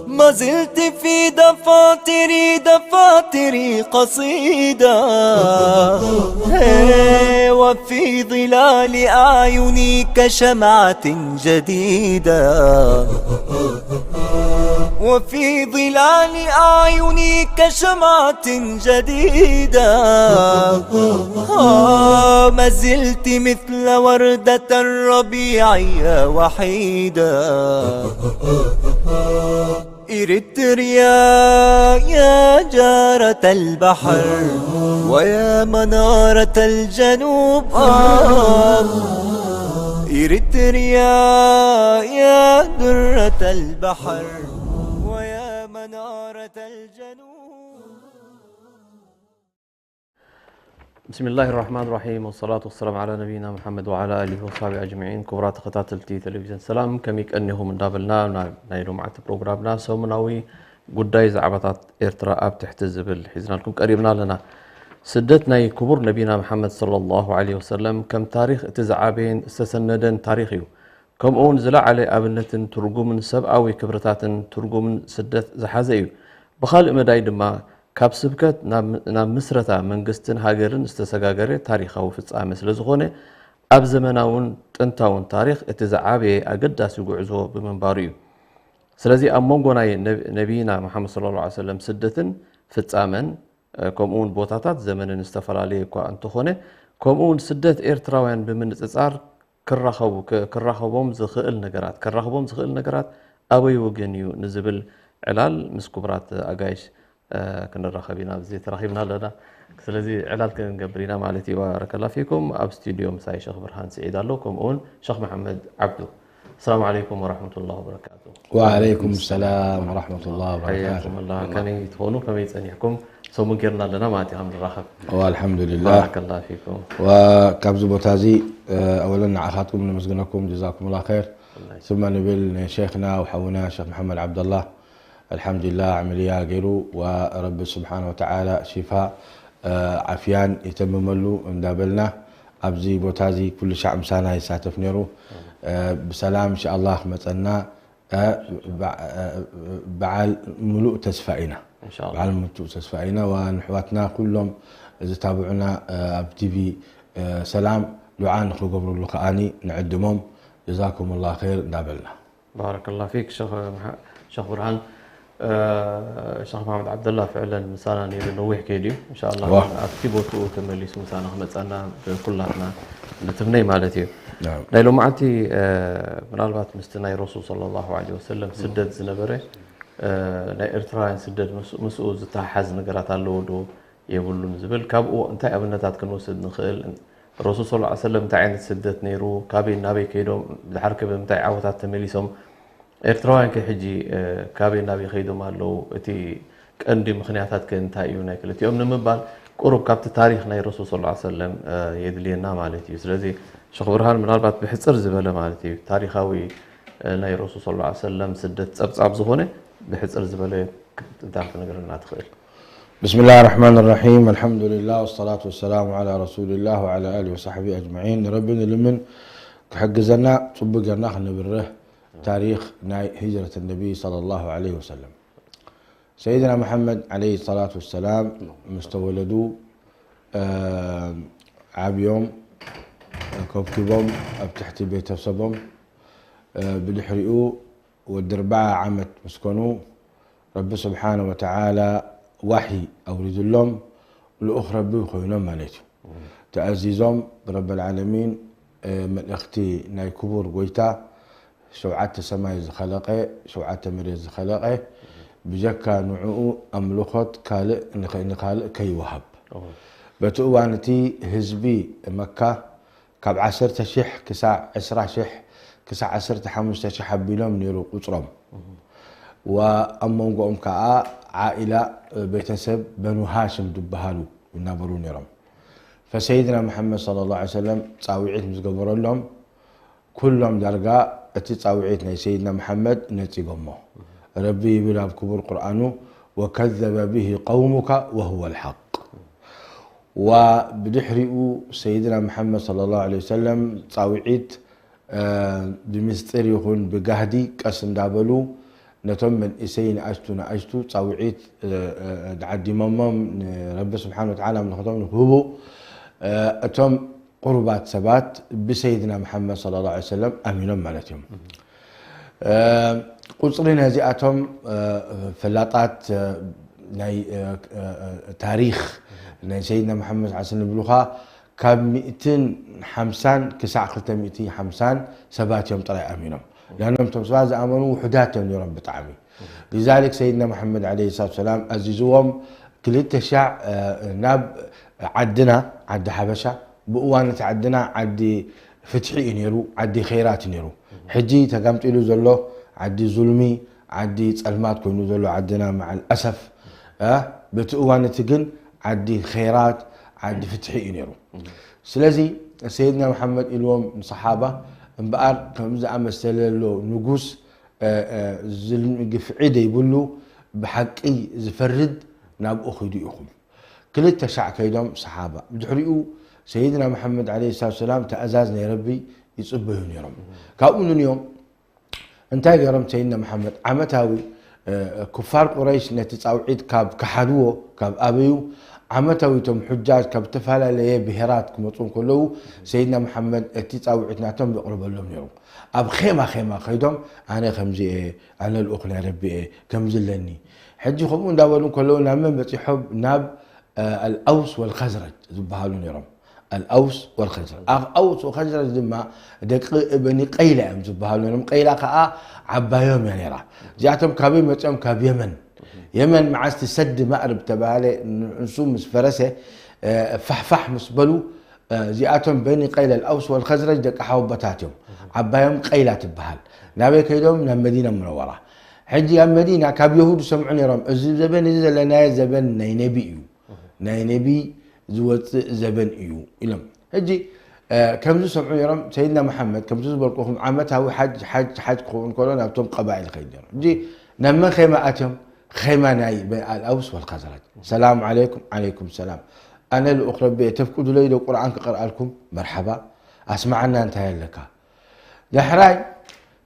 ما زلت في دفاتري، دفاتري قصيدة، هي، وفي ظلال أعيني كشمعة جديدة، وفي ظلال أعيني كشمعة جديدة. آه، ما زلت مثل وردة الربيع يا وحيدة. إريتريا، يا جارة البحر ويا منارة الجنوب، آه. إريتريا، يا درة البحر ويا منارة الجنوب. ብስሚላሂ ራሕማን ራሒም፣ ወሰላቱ ወሰላም ዓላ ነቢይና ሙሓመድ ወዓላ ኣሊሂ ወሰሓቢሂ ኣጅመዒን። ክቡራት ተኸታተልቲ ቴሌቪዥን ሰላም፣ ከመይ ቀኒኹም እንዳበልና፣ ናብ ናይ ሎማዓቲ ፕሮግራምና ሰሙናዊ ጉዳይ ዛዕባታት ኤርትራ ኣብ ትሕቲ ዝብል ሒዝናልኩም ቀሪብና ኣለና። ስደት ናይ ክቡር ነቢና መሓመድ ሰለላሁ ዓለይሂ ወሰለም ከም ታሪኽ እቲ ዝዓበየን ዝተሰነደን ታሪኽ እዩ። ከምኡውን ዝለዓለ ኣብነትን ትርጉምን ሰብኣዊ ክብርታትን ትርጉምን ስደት ዝሓዘ እዩ። ብኻልእ መዳይ ድማ ካብ ስብከት ናብ ምስረታ መንግስትን ሃገርን ዝተሰጋገረ ታሪኻዊ ፍጻመ ስለዝኾነ፣ ኣብ ዘመናውን ጥንታውን ታሪኽ እቲ ዝዓበየ ኣገዳሲ ጉዕዞ ብምንባሩ እዩ። ስለዚ ኣብ መንጎ ናይ ነብ-፣ ነቢይና መሓመድ ሰለላሁ ዐለይሂ ወሰለም ስደትን ፍጻመን፣ እ፣ ከምኡውን ቦታታት ዘመንን ዝተፈላለየ እኳ እንተኾነ፣ ከምኡውን ስደት ኤርትራውያን ብምንጽጻር ክራኸቡ፣ ክ-፣ ክራኸቦም ዝኽእል ነገራት፣ ከራኽቦም ዝኽእል ነገራት ኣበይ ወገን እዩ ንዝብል ዕላል ምስ ክቡራት ኣጋይሽ፣ እ፣ ክንራኸብ ኢና ኣብዚ ተራኺብና ኣለና። ስለዚ ዕላል ክንገብር ኢና ማለት እዩ። ባረከላ ፊኩም። ኣብ ስቱድዮ ምሳይ ሸኽ ብርሃን ስዒድ ኣሎ፣ ከምኡውን ሸኽ መሓመድ ዓብዱ። ሰላም ዓለይኩም ወራሕመቱላሂ ወበረካቱ። ወዓለይኩም ሰላም ወራሕመቱላሂ ወበረካቱ። ሓያኩም ኣላ። ከመይ ትኾኑ? ከመይ ጸኒሕኩም? ሰሙን ጌርና ኣለና ማለት እዩ፣ ከም ንራኸብ። ወ-፣ ኣልሓምዱሊላህ። ባረከላ ፊኩም። ወ-፣ ካብዚ ቦታ እዚ፣ እ፣ ኣወለን ንዓኻትኩም ነመስግነኩም፣ ጀዛኩሙላህ ኸይር። ኣላህ ይስጥር። ስመ ንብል ንሼኽና ወሓውና ሼኽ መሓመድ ዓብደላህ፣ ኣልሓምዱሊላህ፣ ዓመልያ ገይሩ፣ ወረቢ ስብሓነ ወተዓላ ሽፋ፣ እ፣ ዓፍያን የተምመሉ እንዳበልና፣ ኣብዚ ቦታ እዚ ኩሉ ሻዕ ምሳና ይሳተፍ ነይሩ። እ፣ ብሰላም እንሻኣላህ ክመጸና፣ እ፣ በ-፣ እ፣ በዓል ምሉእ ተስፋ ኢና። እንሻኣላህ። በዓል ምሉእ ተስፋ ኢና። ወንሕዋትና ኩሎም ዝታብዑና፣ እ፣ ኣብ ቲቪ፣ እ፣ ሰላም ዱዓ ንኽገብሩሉ ከኣኒ ንዕድሞም። ጀዛኩሙላህ ኸይር እንዳበልና። ባረከላ ፊክ ሸኽ መሓ-፣ ሸኽ ብርሃን። እ፣ ሸኽ መሓመድ ዓብደላ ፍዕለን ምሳና ነይሩ ነዊሕ ከይዱ እዩ። እንሻኣላህ ዋህ። ኣብቲ ቦትኡ ተመሊሱ ምሳና ክመጸና ብኩላትና ንትምነይ ማለት እዩ። ናም። ናይ ሎማዓንቲ፣ እ፣ ምናልባት ምስቲ ናይ ረሱል ሰለላሁ ዐለይሂ ወሰለም ስደት ዝነበረ፣ እ፣ ናይ ኤርትራውያን ስደት ምስ-፣ ምስኡ ዝተሓሓዝ ነገራት ኣለዎ ዶ የብሉን ዝብል፣ ካብኡ እንታይ ኣብነታት ክንወስድ ንኽእል? ረሱል ሰለላሁ ዐለይሂ ወሰለም እንታይ ዓይነት ስደት ነይሩ? ካበይ ናበይ ከይዶም? ድሓር ከ ብምንታይ ዓወታት ተመሊሶም? ኤርትራውያን ከ ሕጂ፣ እ፣ ካበይ ናበይ ከይዶም ኣለዉ? እቲ ቀንዲ ምኽንያታት ከ እንታይ እዩ ናይ ክልቲኦም ንምባል ቁሩብ ካብቲ ታሪኽ ናይ ረሱል ሰለላሁ ዐለይሂ ወሰለም፣ እ፣ የድልየና ማለት እዩ። ስለዚ ሸኽ ብርሃን ምናልባት ብሕጽር ዝበለ ማለት እዩ ታሪኻዊ፣ እ፣ ናይ ረሱል ሰለላሁ ዐለይሂ ወሰለም ስደት ጸብጻብ ዝኾነ ብሕጽር ዝበለ እንታይ ክትነግረና ትኽእል? ብስምላህ ራሕማን ራሒም፣ ኣልሓምዱሊላህ፣ ወሰላቱ ወሰላሙ ዓላ ረሱሊላህ ወዓላ ኣሊሂ ወሳሕቢሂ ኣጅመዒን። ንረቢ ንልምን ክሕግዘና፣ ጽቡቅ ጌርና ክንብርህ ታሪኽ ናይ ሂጅረት ነቢ ሰለላሁ ዐለይሂ ወሰለም። ሰይድና መሓመድ ዐለይሂ ሰላቱ ወሰላም ምስ ተወለዱ፣ እ፣ ዓብዮም፣ ከብኪቦም ኣብ ትሕቲ ቤተሰቦም፣ እ፣ ብድሕሪኡ ወዲ ኣርብዓ ዓመት ምስ ኮኑ፣ ረቢ ስብሓነ ወተዓላ ዋሒ ኣውሪድሎም፣ ልኡኽ ረቢ ኮይኖም ማለት እዩ። ተኣዚዞም ብረበል ዓለሚን፣ እ፣ መልእኽቲ ናይ ክቡር ጎይታ፣ ሸውዓተ ሰማይ ዝኸለቐ፣ ሸውዓተ መሬት ዝኸለቐ፣ ብጀካ ንዕኡ ኣምልኾት ካልእ ንኸ-፣ ንኻልእ ከይወሃብ። ኦሆ። በቲ እዋን እቲ ህዝቢ መካ ካብ ዓሰርተ ሽሕ ክሳዕ ዕስራ ሽሕ ክሳዕ ዓሰርተ ሓሙሽተ ሽሕ ኣቢሎም ነይሩ ቁጽሮም። እህ። ወኣብ መንጎኦም ከኣ ዓኢላ፣ ቤተሰብ በኑ ሃሽም ዝበሃሉ ይናበሩ ነይሮም። ፈሰይድና መሓመድ ሰለላሁ ዐለይሂ ወሰለም ጻውዒት ምስ ገበረሎም፣ ኩሎም ዳርጋ እቲ ጻውዒት ናይ ሰይድና መሓመድ ነጺጎሞ። ረቢ ይብል ኣብ ክቡር ቁርኣኑ፣ "ወከዘበ ብሂ ቀውሙካ ወሁወ ልሓቅ." ዋ፣ ብድሕሪኡ ሰይድና መሓመድ ሰለላሁ ዐለይሂ ወሰለም ጻውዒት፣ እ፣ ብምስጢር ይኹን ብጋህዲ ቀስ እንዳበሉ ነቶም መንእሰይ ንኣሽቱ ንኣሽቱ ጻውዒት፣ እ፣ እ፣ ተዓዲሞሞም ንረቢ ስብሓን ወተዓላ ኣምልኾቶም ንክህቡ፣ እ፣ እቶም ቁሩባት ሰባት ብሰይድና መሓመድ ሰለላሁ ዐለይሂ ወሰለም ኣሚኖም ማለት እዮም። እ፣ ቁጽሪ ነዚኣቶም፣ እ፣ ፈላጣት፣ እ፣ ናይ፣ እ፣ እ፣ ታሪኽ ናይ ሰይድና መሓመድ ሰለላሁ ዐለይሂ ወሰለም ዝብሉኻ ካብ ሚእትን ሓምሳን ክሳዕ ክልተ ሚእቲ ሓምሳን ሰባት እዮም ጥራይ ኣሚኖም። ላኖም እቶም ሰባት ዝኣመኑ ውሑዳት እዮም ነይሮም ብጣዕሚ። ሊዛሊክ ሰይድና መሓመድ ዐለይሂ ሰላቱ ሰላም ኣዚዝዎም ክልተ ሻዕ፣ እ፣ ናብ ዓድና፣ ዓዲ ሓበሻ፣ ብእዋን እቲ ዓድና ዓዲ ፍትሒ እዩ ነይሩ፣ ዓዲ ኸይራት እዩ ነይሩ። ሕጂ ተጋምጢሉ ዘሎ ዓዲ ዙልሚ፣ ዓዲ ጸልማት ኮይኑ ዘሎ ዓድና መዓል ኣሰፍ፣ እ፣ በቲ እዋን እቲ ግን ዓዲ ኸይራት፣ ዓዲ ፍትሒ እዩ ነይሩ። ስለዚ ሰይድና መሓመድ ኢልዎም ንሰሓባ፣ እምበኣር ከም ዝኣመሰለ ኣሎ ንጉስ፣ እ፣ እ፣ ዝልሚ ግፍዒ ደይብሉ ብሓቂ ዝፈርድ ናብኡ ኺዱ ኢኹም። ክልተ ሻዕ ከይዶም ሰሓባ። ብድሕሪኡ ሰይድና መሓመድ ዐለይሂ ሰላቱ ሰላም ትእዛዝ ናይ ረቢ ይጽበዩ ነይሮም። ካብኡ ንንዮም እንታይ ገይሮም ሰይድና መሓመድ? ዓመታዊ፣ እ፣ ኩፋር ቁረይሽ ነቲ ጻውዒት ካብ ከሓድዎ፣ ካብ ኣበዩ፣ ዓመታዊ እቶም ሑጃጅ ካብ ዝተፈላለየ ብሄራት ክመጹ እንከለዉ፣ ሰይድና መሓመድ እቲ ጻውዒት ናቶም የቕርበሎም ነይሩ። ኣብ ኼማ ኼማ ከይዶም፣ ኣነ ከምዚ እየ፣ ኣነ ልኡኽ ናይ ረቢ እየ፣ ከምዚ ኣለኒ። ሕጂ ከምኡ እንዳበሉ እንከለዉ፣ ናብ መን በጺሖም? ናብ፣ እ፣ ኣልኣውስ ወልኸዝረጅ ዝበሃሉ ነይሮም። ኣልኣውስ ወልኸዝረጅ። ኣኽ-፣ ኣውስ ወኸዝረጅ ድማ ደቂ በኒ ቀይላ እዮም ዝበሃሉ ነይሮም። ቀይላ ከኣ ዓባዮም እያ ነይራ። እዚኣቶም ካበይ መጺኦም? ካብ የመን። የመን መዓስ እቲ ሰድ ማእርብ ተባሃለ፣ ንሱ ምስ ፈረሰ፣ እ፣ ፋሕፋሕ ምስ በሉ፣ እ፣ እዚኣቶም በኒ ቀይላ ኣልኣውስ ወልኸዝረጅ ደቂ ሓወቦታት እዮም። ዓባዮም ቀይላ ትበሃል። ናበይ ከይዶም? ናብ መዲና ሙነወራ። ሕጂ ኣብ መዲና ካብ የሁድ ዝሰምዑ ነይሮም፣ እዚ ዘበን እዚ ዘለናዮ ዘበን ናይ ነቢ እዩ። ናይ ነቢ ዝወፅእ ዘበን እዩ ኢሎም። ሕጂ፣ እ፣ ከምዚ ዝሰምዑ ነይሮም፣ ሰይድና መሓመድ ከምዚ ዝበልኩኹም ዓመታዊ ሓጅ፣ ሓጅ፣ ሓጅ ክኸውን ከሎ ናብቶም ቀባኢል ከይድ ነይሮም። ሕጂ ናብ መን ኸይማ ኣትዮም? ኸይማ ናይ በ-፣ ኣልኣውስ ወልኸዝረጅ። ሰላም ዓለይኩም። ዓለይኩም ሰላም። ኣነ ልኡኽ ረቢ እየ፣ ተፍቅዱለይ ዶ ቁርኣን ክቕርኣልኩም? መርሓባ። ኣስማዓና እንታይ ኣለካ? ዳሕራይ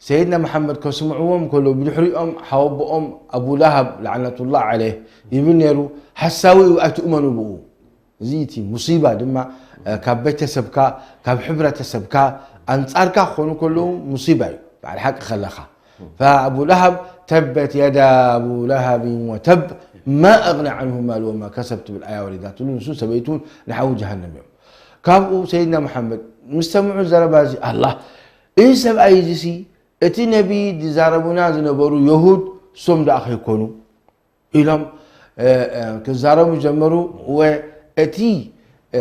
ሰይድና መሓመድ ከስምዕዎም ከሎ ብድሕሪኦም ሓወቦኦም ኣቡ ለሃብ ለዕነቱላህ ዐለይህ ይብል ነይሩ፣ ሓሳዊ እዩ ኣይትእመኑ ብኡ። እዚ እቲ ሙሲባ ድማ፣ እ፣ ካብ ቤተሰብካ፣ ካብ ሕብረተሰብካ ኣንጻርካ ክኾኑ ከለዉ ሙሲባ እዩ፣ በዓል ሓቂ ከለኻ። ፈኣቡ ለሃብ ተበት የዳ ኣቡ ለሃብን ወተብ ማ ኣግነ ዓንሁ ማሉ ወማ ከሰብ ትብል ኣያ ወሪዳትሉ፣ ንሱ ሰበይቱ ንሓዊ ጀሃነም እዮም። ካብኡ ሰይድና መሓመድ ምስ ሰምዑ ዘረባ እዚ፣ ኣላ፣ እዚ ሰብኣይ እዚ ሲ እቲ ነቢ ዝዛረቡና ዝነበሩ የሁድ ሶም ደኣ ከይኮኑ ኢሎም፣ እ፣ እ፣ ክዛረቡ ጀመሩ። ወ-፣ እቲ፣ እ፣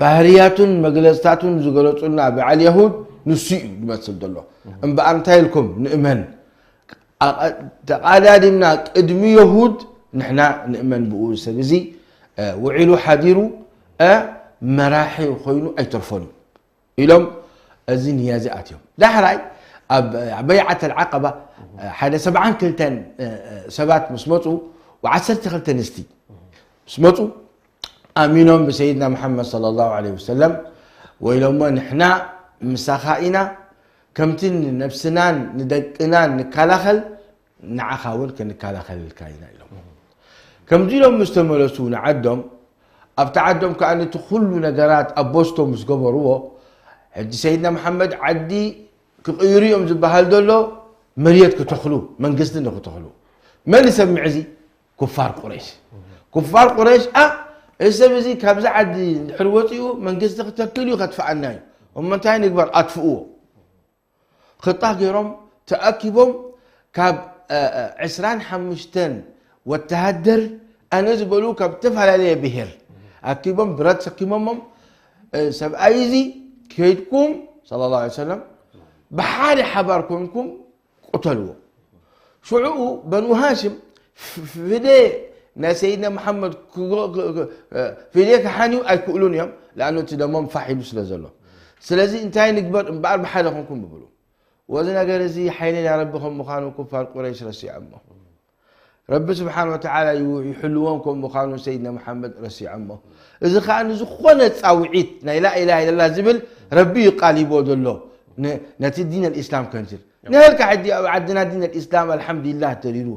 ባህርያቱን መግለጽታቱን ዝገለጹልና በዓል የሁድ ንሱ እዩ ዝመስል ዘሎ። እምበኣር እንታይ ኢልኩም ንእመን? ኣቐ-፣ ተቓዳዲምና ቅድሚ የሁድ ንሕና ንእመን ብኡ ሰብ እዚ፣ እ፣ ውዒሉ ሓዲሩ፣ እ፣ መራሒ ኮይኑ ኣይተርፎን እዩ ኢሎም እዚ ንያ እዚ ኣትዮም። ዳሕራይ ኣብ፣ ኣብ በይዓት ኣልዓቀባ፣ እ፣ ሓደ ሰብዓን ክልተን፣ እ፣ እ፣ ሰባት ምስ መጹ፣ ወዓሰርተ ክልተ ኣንስቲ ምስ መጹ፣ ኣሚኖም ብሰይድና መሓመድ ሰለላሁ ዐለይሂ ወሰለም፣ ወኢሎሞ ንሕና ምሳኻ ኢና፣ ከምቲ ንነብስናን ንደቅናን ንከላኸል፣ ንዓኻ እውን ክንከላኸለልካ ኢና ኢሎም። ከምዚ ኢሎም ምስ ተመለሱ ንዓዶም፣ ኣብቲ ዓዶም ከኣ ነቲ ኩሉ ነገራት ኣብ ቦስቶ ምስ ገበርዎ፣ ሕጂ ሰይድና መሓመድ ዓዲ ክቕይሩ እዮም ዝበሃል ዘሎ፣ መርየት ክተኽሉ፣ መንግስቲ ንክተኽሉ። መን ይሰምዕ እዚ? ኩፋር ቁረይሽ። ኩፋር ቁረይሽ፣ "ኣ፣ እዚ ሰብ እዚ ካብዚ ዓዲ እንድሕር ወፂኡ መንግስቲ ክተክል እዩ፣ ከጥፍኣና እዩ። እሞ እንታይ ንግበር? ኣጥፍእዎ።" ክጣ ገይሮም ተኣኪቦም ካብ፣ እ፣ እ፣ ዕስራን ሓሙሽተን ወተሃደር ኣነ ዝበሉ ካብ ዝተፈላለየ ብሄር ኣኪቦም ብረት ሰኪሞሞም፣ እ፣ ሰብኣይ እዚ ከይድኩም ሰለላሁ ዐለይሂ ወሰለም ብሓደ ሓባር ኮንኩም ቅተልዎ። ሽዑኡ በኑ ሃሽም ፍደ ናይ ሰይድና መሓመድ ክጎ- ክ- ክ- ፍደ ክሓንዩ ኣይክእሉን እዮም። ለኣኑ እቲ ደሞም ፋሕ ኢሉ ስለ ዘሎ። ስለዚ እንታይ ንግበር እምበኣር ብሓደ ኮንኩም ብብሉ። ወዚ ነገር እዚ ሓይሊ ናይ ረቢ ከም ምዃኑ ኩፋር ቁረይሽ ረሲዖሞ። ረቢ ስብሓን ወተዓላ ይው- ይሕልዎም ከም ምዃኑ ሰይድና መሓመድ ረሲዖሞ። እዚ ከዓ ንዝኾነ ፃውዒት ናይ ላኢላሃ ኢለላ ዝብል ረቢ እዩ ቃል ሂቦ ዘሎ ነ- ነቲ ዲን ኣልእስላም ከንትር። ንህልካ ሕጂ ኣብ ዓድና ዲን ኣልእስላም ኣልሓምዱሊላህ ተሪሩ።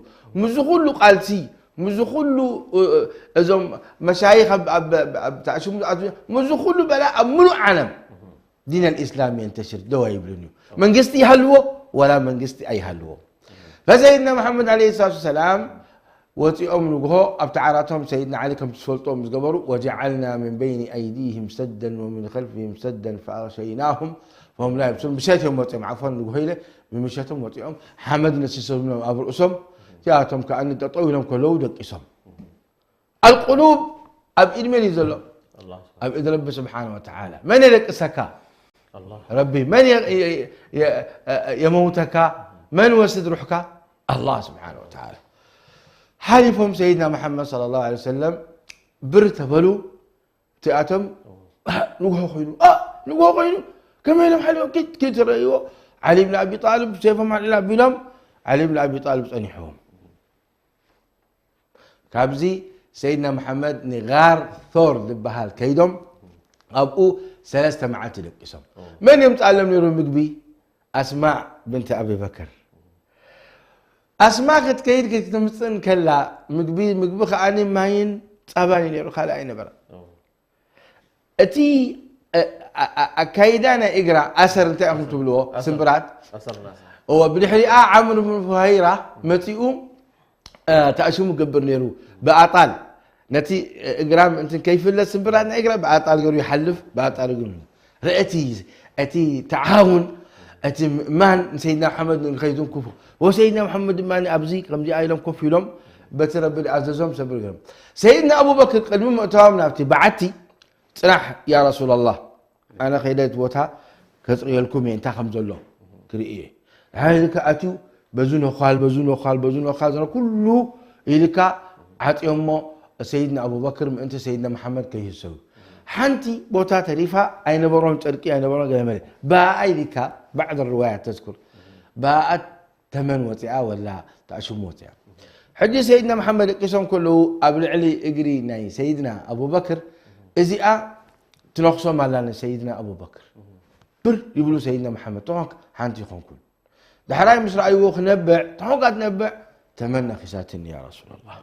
ምስዚ ኩሉ ቃልሲ፣ ምስዚ ኩሉ እ- እ- እዞም መሻይኽ ኣብ- ኣብ- ኣብ- ኣብ ተዕሽሙ ዝኣትዉ፣ ምስዚ ኩሉ በላ ኣብ ምሉእ ዓለም ዲን ኣልእስላም የንተሽር ደው ኣይብልን እዩ። መንግስቲ ይሃልዎ ወላ መንግስቲ ኣይሃልዎ። ፈሰይድና መሓመድ ዓለይሂ ሰላቱ ወሰላም ወፂኦም ንግሆ ኣብቲ ዓራቶም ሰይድና ዓሊ ከም ትፈልጦ ምስ ገበሩ وجعلنا من بين أيديهم سدا ومن خلفهم سدا فأغشيناهم فهم لا يبصرون። ምሸት እዮም ወፂኦም ዓፎን ንግሆ ኢለ ብምሸቶም ወፂኦም ሓመድ ነሲሶምሎም ኣብ ርእሶም እቲኣቶም ከዓ ጠጠው ኢሎም ከለዉ ደቂሶም። ኣልቁሉብ ኣብ ኢድ መን እዩ ዘሎ? ኣላህ ኣብ ኢድ ረቢ ስብሓን ወተዓላ። መን የደቅሰካ? ኣላህ ረቢ። መን የ- የ- የ- የመውተካ? መን ወስድ ሩሕካ? ኣላህ ስብሓን ወተዓላ። ሓሊፎም ሰይድና መሓመድ ሰለላሁ ዐለይሂ ወሰለም ብር ተበሉ። እቲኣቶም ንግሆ ኮይኑ ኣ ንግሆ ኮይኑ ከመይ ኢሎም ሓሊፎም ኪድ ኪድ ትረእይዎ? ዓሊ ብን ኣቢ ጣልብ ሴፎም ኣልዒላ ኣቢሎም ዓሊ ብን ኣቢ ጣልብ ፀኒሕዎም። ካብዚ ሰይድና መሓመድ ንጋር ቶር ዝበሃል ከይዶም ኣብኡ ሰለስተ መዓልቲ ደቂሶም። መን የምፃሎም ነይሩ ምግቢ? ኣስማዕ ብንቲ ኣቢበክር። ኣስማ ክትከይድ ክትምፅእ እንከላ ምግቢ ምግቢ ከዓኒ ማይን ፀባን እዩ ነይሩ ካልእ ኣይነበረ። እቲ እ- ኣ- ኣ- ኣካይዳ ናይ እግራ ኣሰር እንታይ ኢኹም ትብልዎ? ኣሰር። ስምብራት ኣሰርናስ እወ ብድሕሪኣ ዓምር ብን ፉሃይራ መፂኡ እ፣ ተኣሽሙ ገብር ነይሩ ብኣጣል ነቲ እግራ ምእንትን ከይፍለስ ስምብራት ናይ እግራ ብኣጣል ገሩ ይሓልፍ ብኣጣል ገሩ ርእቲ እቲ ተዓውን እቲ ምእማን ንሰይድና መሓመድ ንኸይትንክፉ ወሰይድና መሓመድ ድማ ኣብዚ ከምዚኣ ኢሎም ኮፍ ኢሎም በቲ ረቢ ዝኣዘዞም ሰብር ገሮም። ሰይድና ኣቡበክር ቅድሚ ምእታዎም ናብቲ በዓቲ ፅናሕ ያ ረሱላላህ ኣነ ከይደ እቲ ቦታ ከፅርየልኩም እየ እንታይ ከም ዘሎ ክርኢ እየ። ድሓር ኢልካ ኣትዩ በዙ ነዃል በዙ ነዃል በዙ ነዃል ዝነ ኩሉ ኢልካ ዓፅዮሞ ሰይድና ኣቡበክር ምእንቲ ሰይድና መሓመድ ከይህሰቡ ሓንቲ ቦታ ተሪፋ ኣይነበሮም ጨርቂ ኣይነበሮም ገለመለ ብኣኣ ኢልካ ባዕድ ርዋያ ተዝኩር ብኣኣ ተመን ወፂኣ ወላ ተኣሽሙ ወፂኣ። ሕጂ ሰይድና መሓመድ ደቂሶም ከለዉ ኣብ ልዕሊ እግሪ ናይ ሰይድና ኣቡበክር እዚኣ ትነኽሶም ኣላ ንሰይድና ኣቡበክር። ብር ይብሉ ሰይድና መሓመድ ተኾንክ ሓንቲ ይኾንኩን። ዳሕራይ ምስ ረኣይዎ ክነብዕ ተኾንካ ትነብዕ ተመን ነኺሳትኒ ያ ረሱላላህ።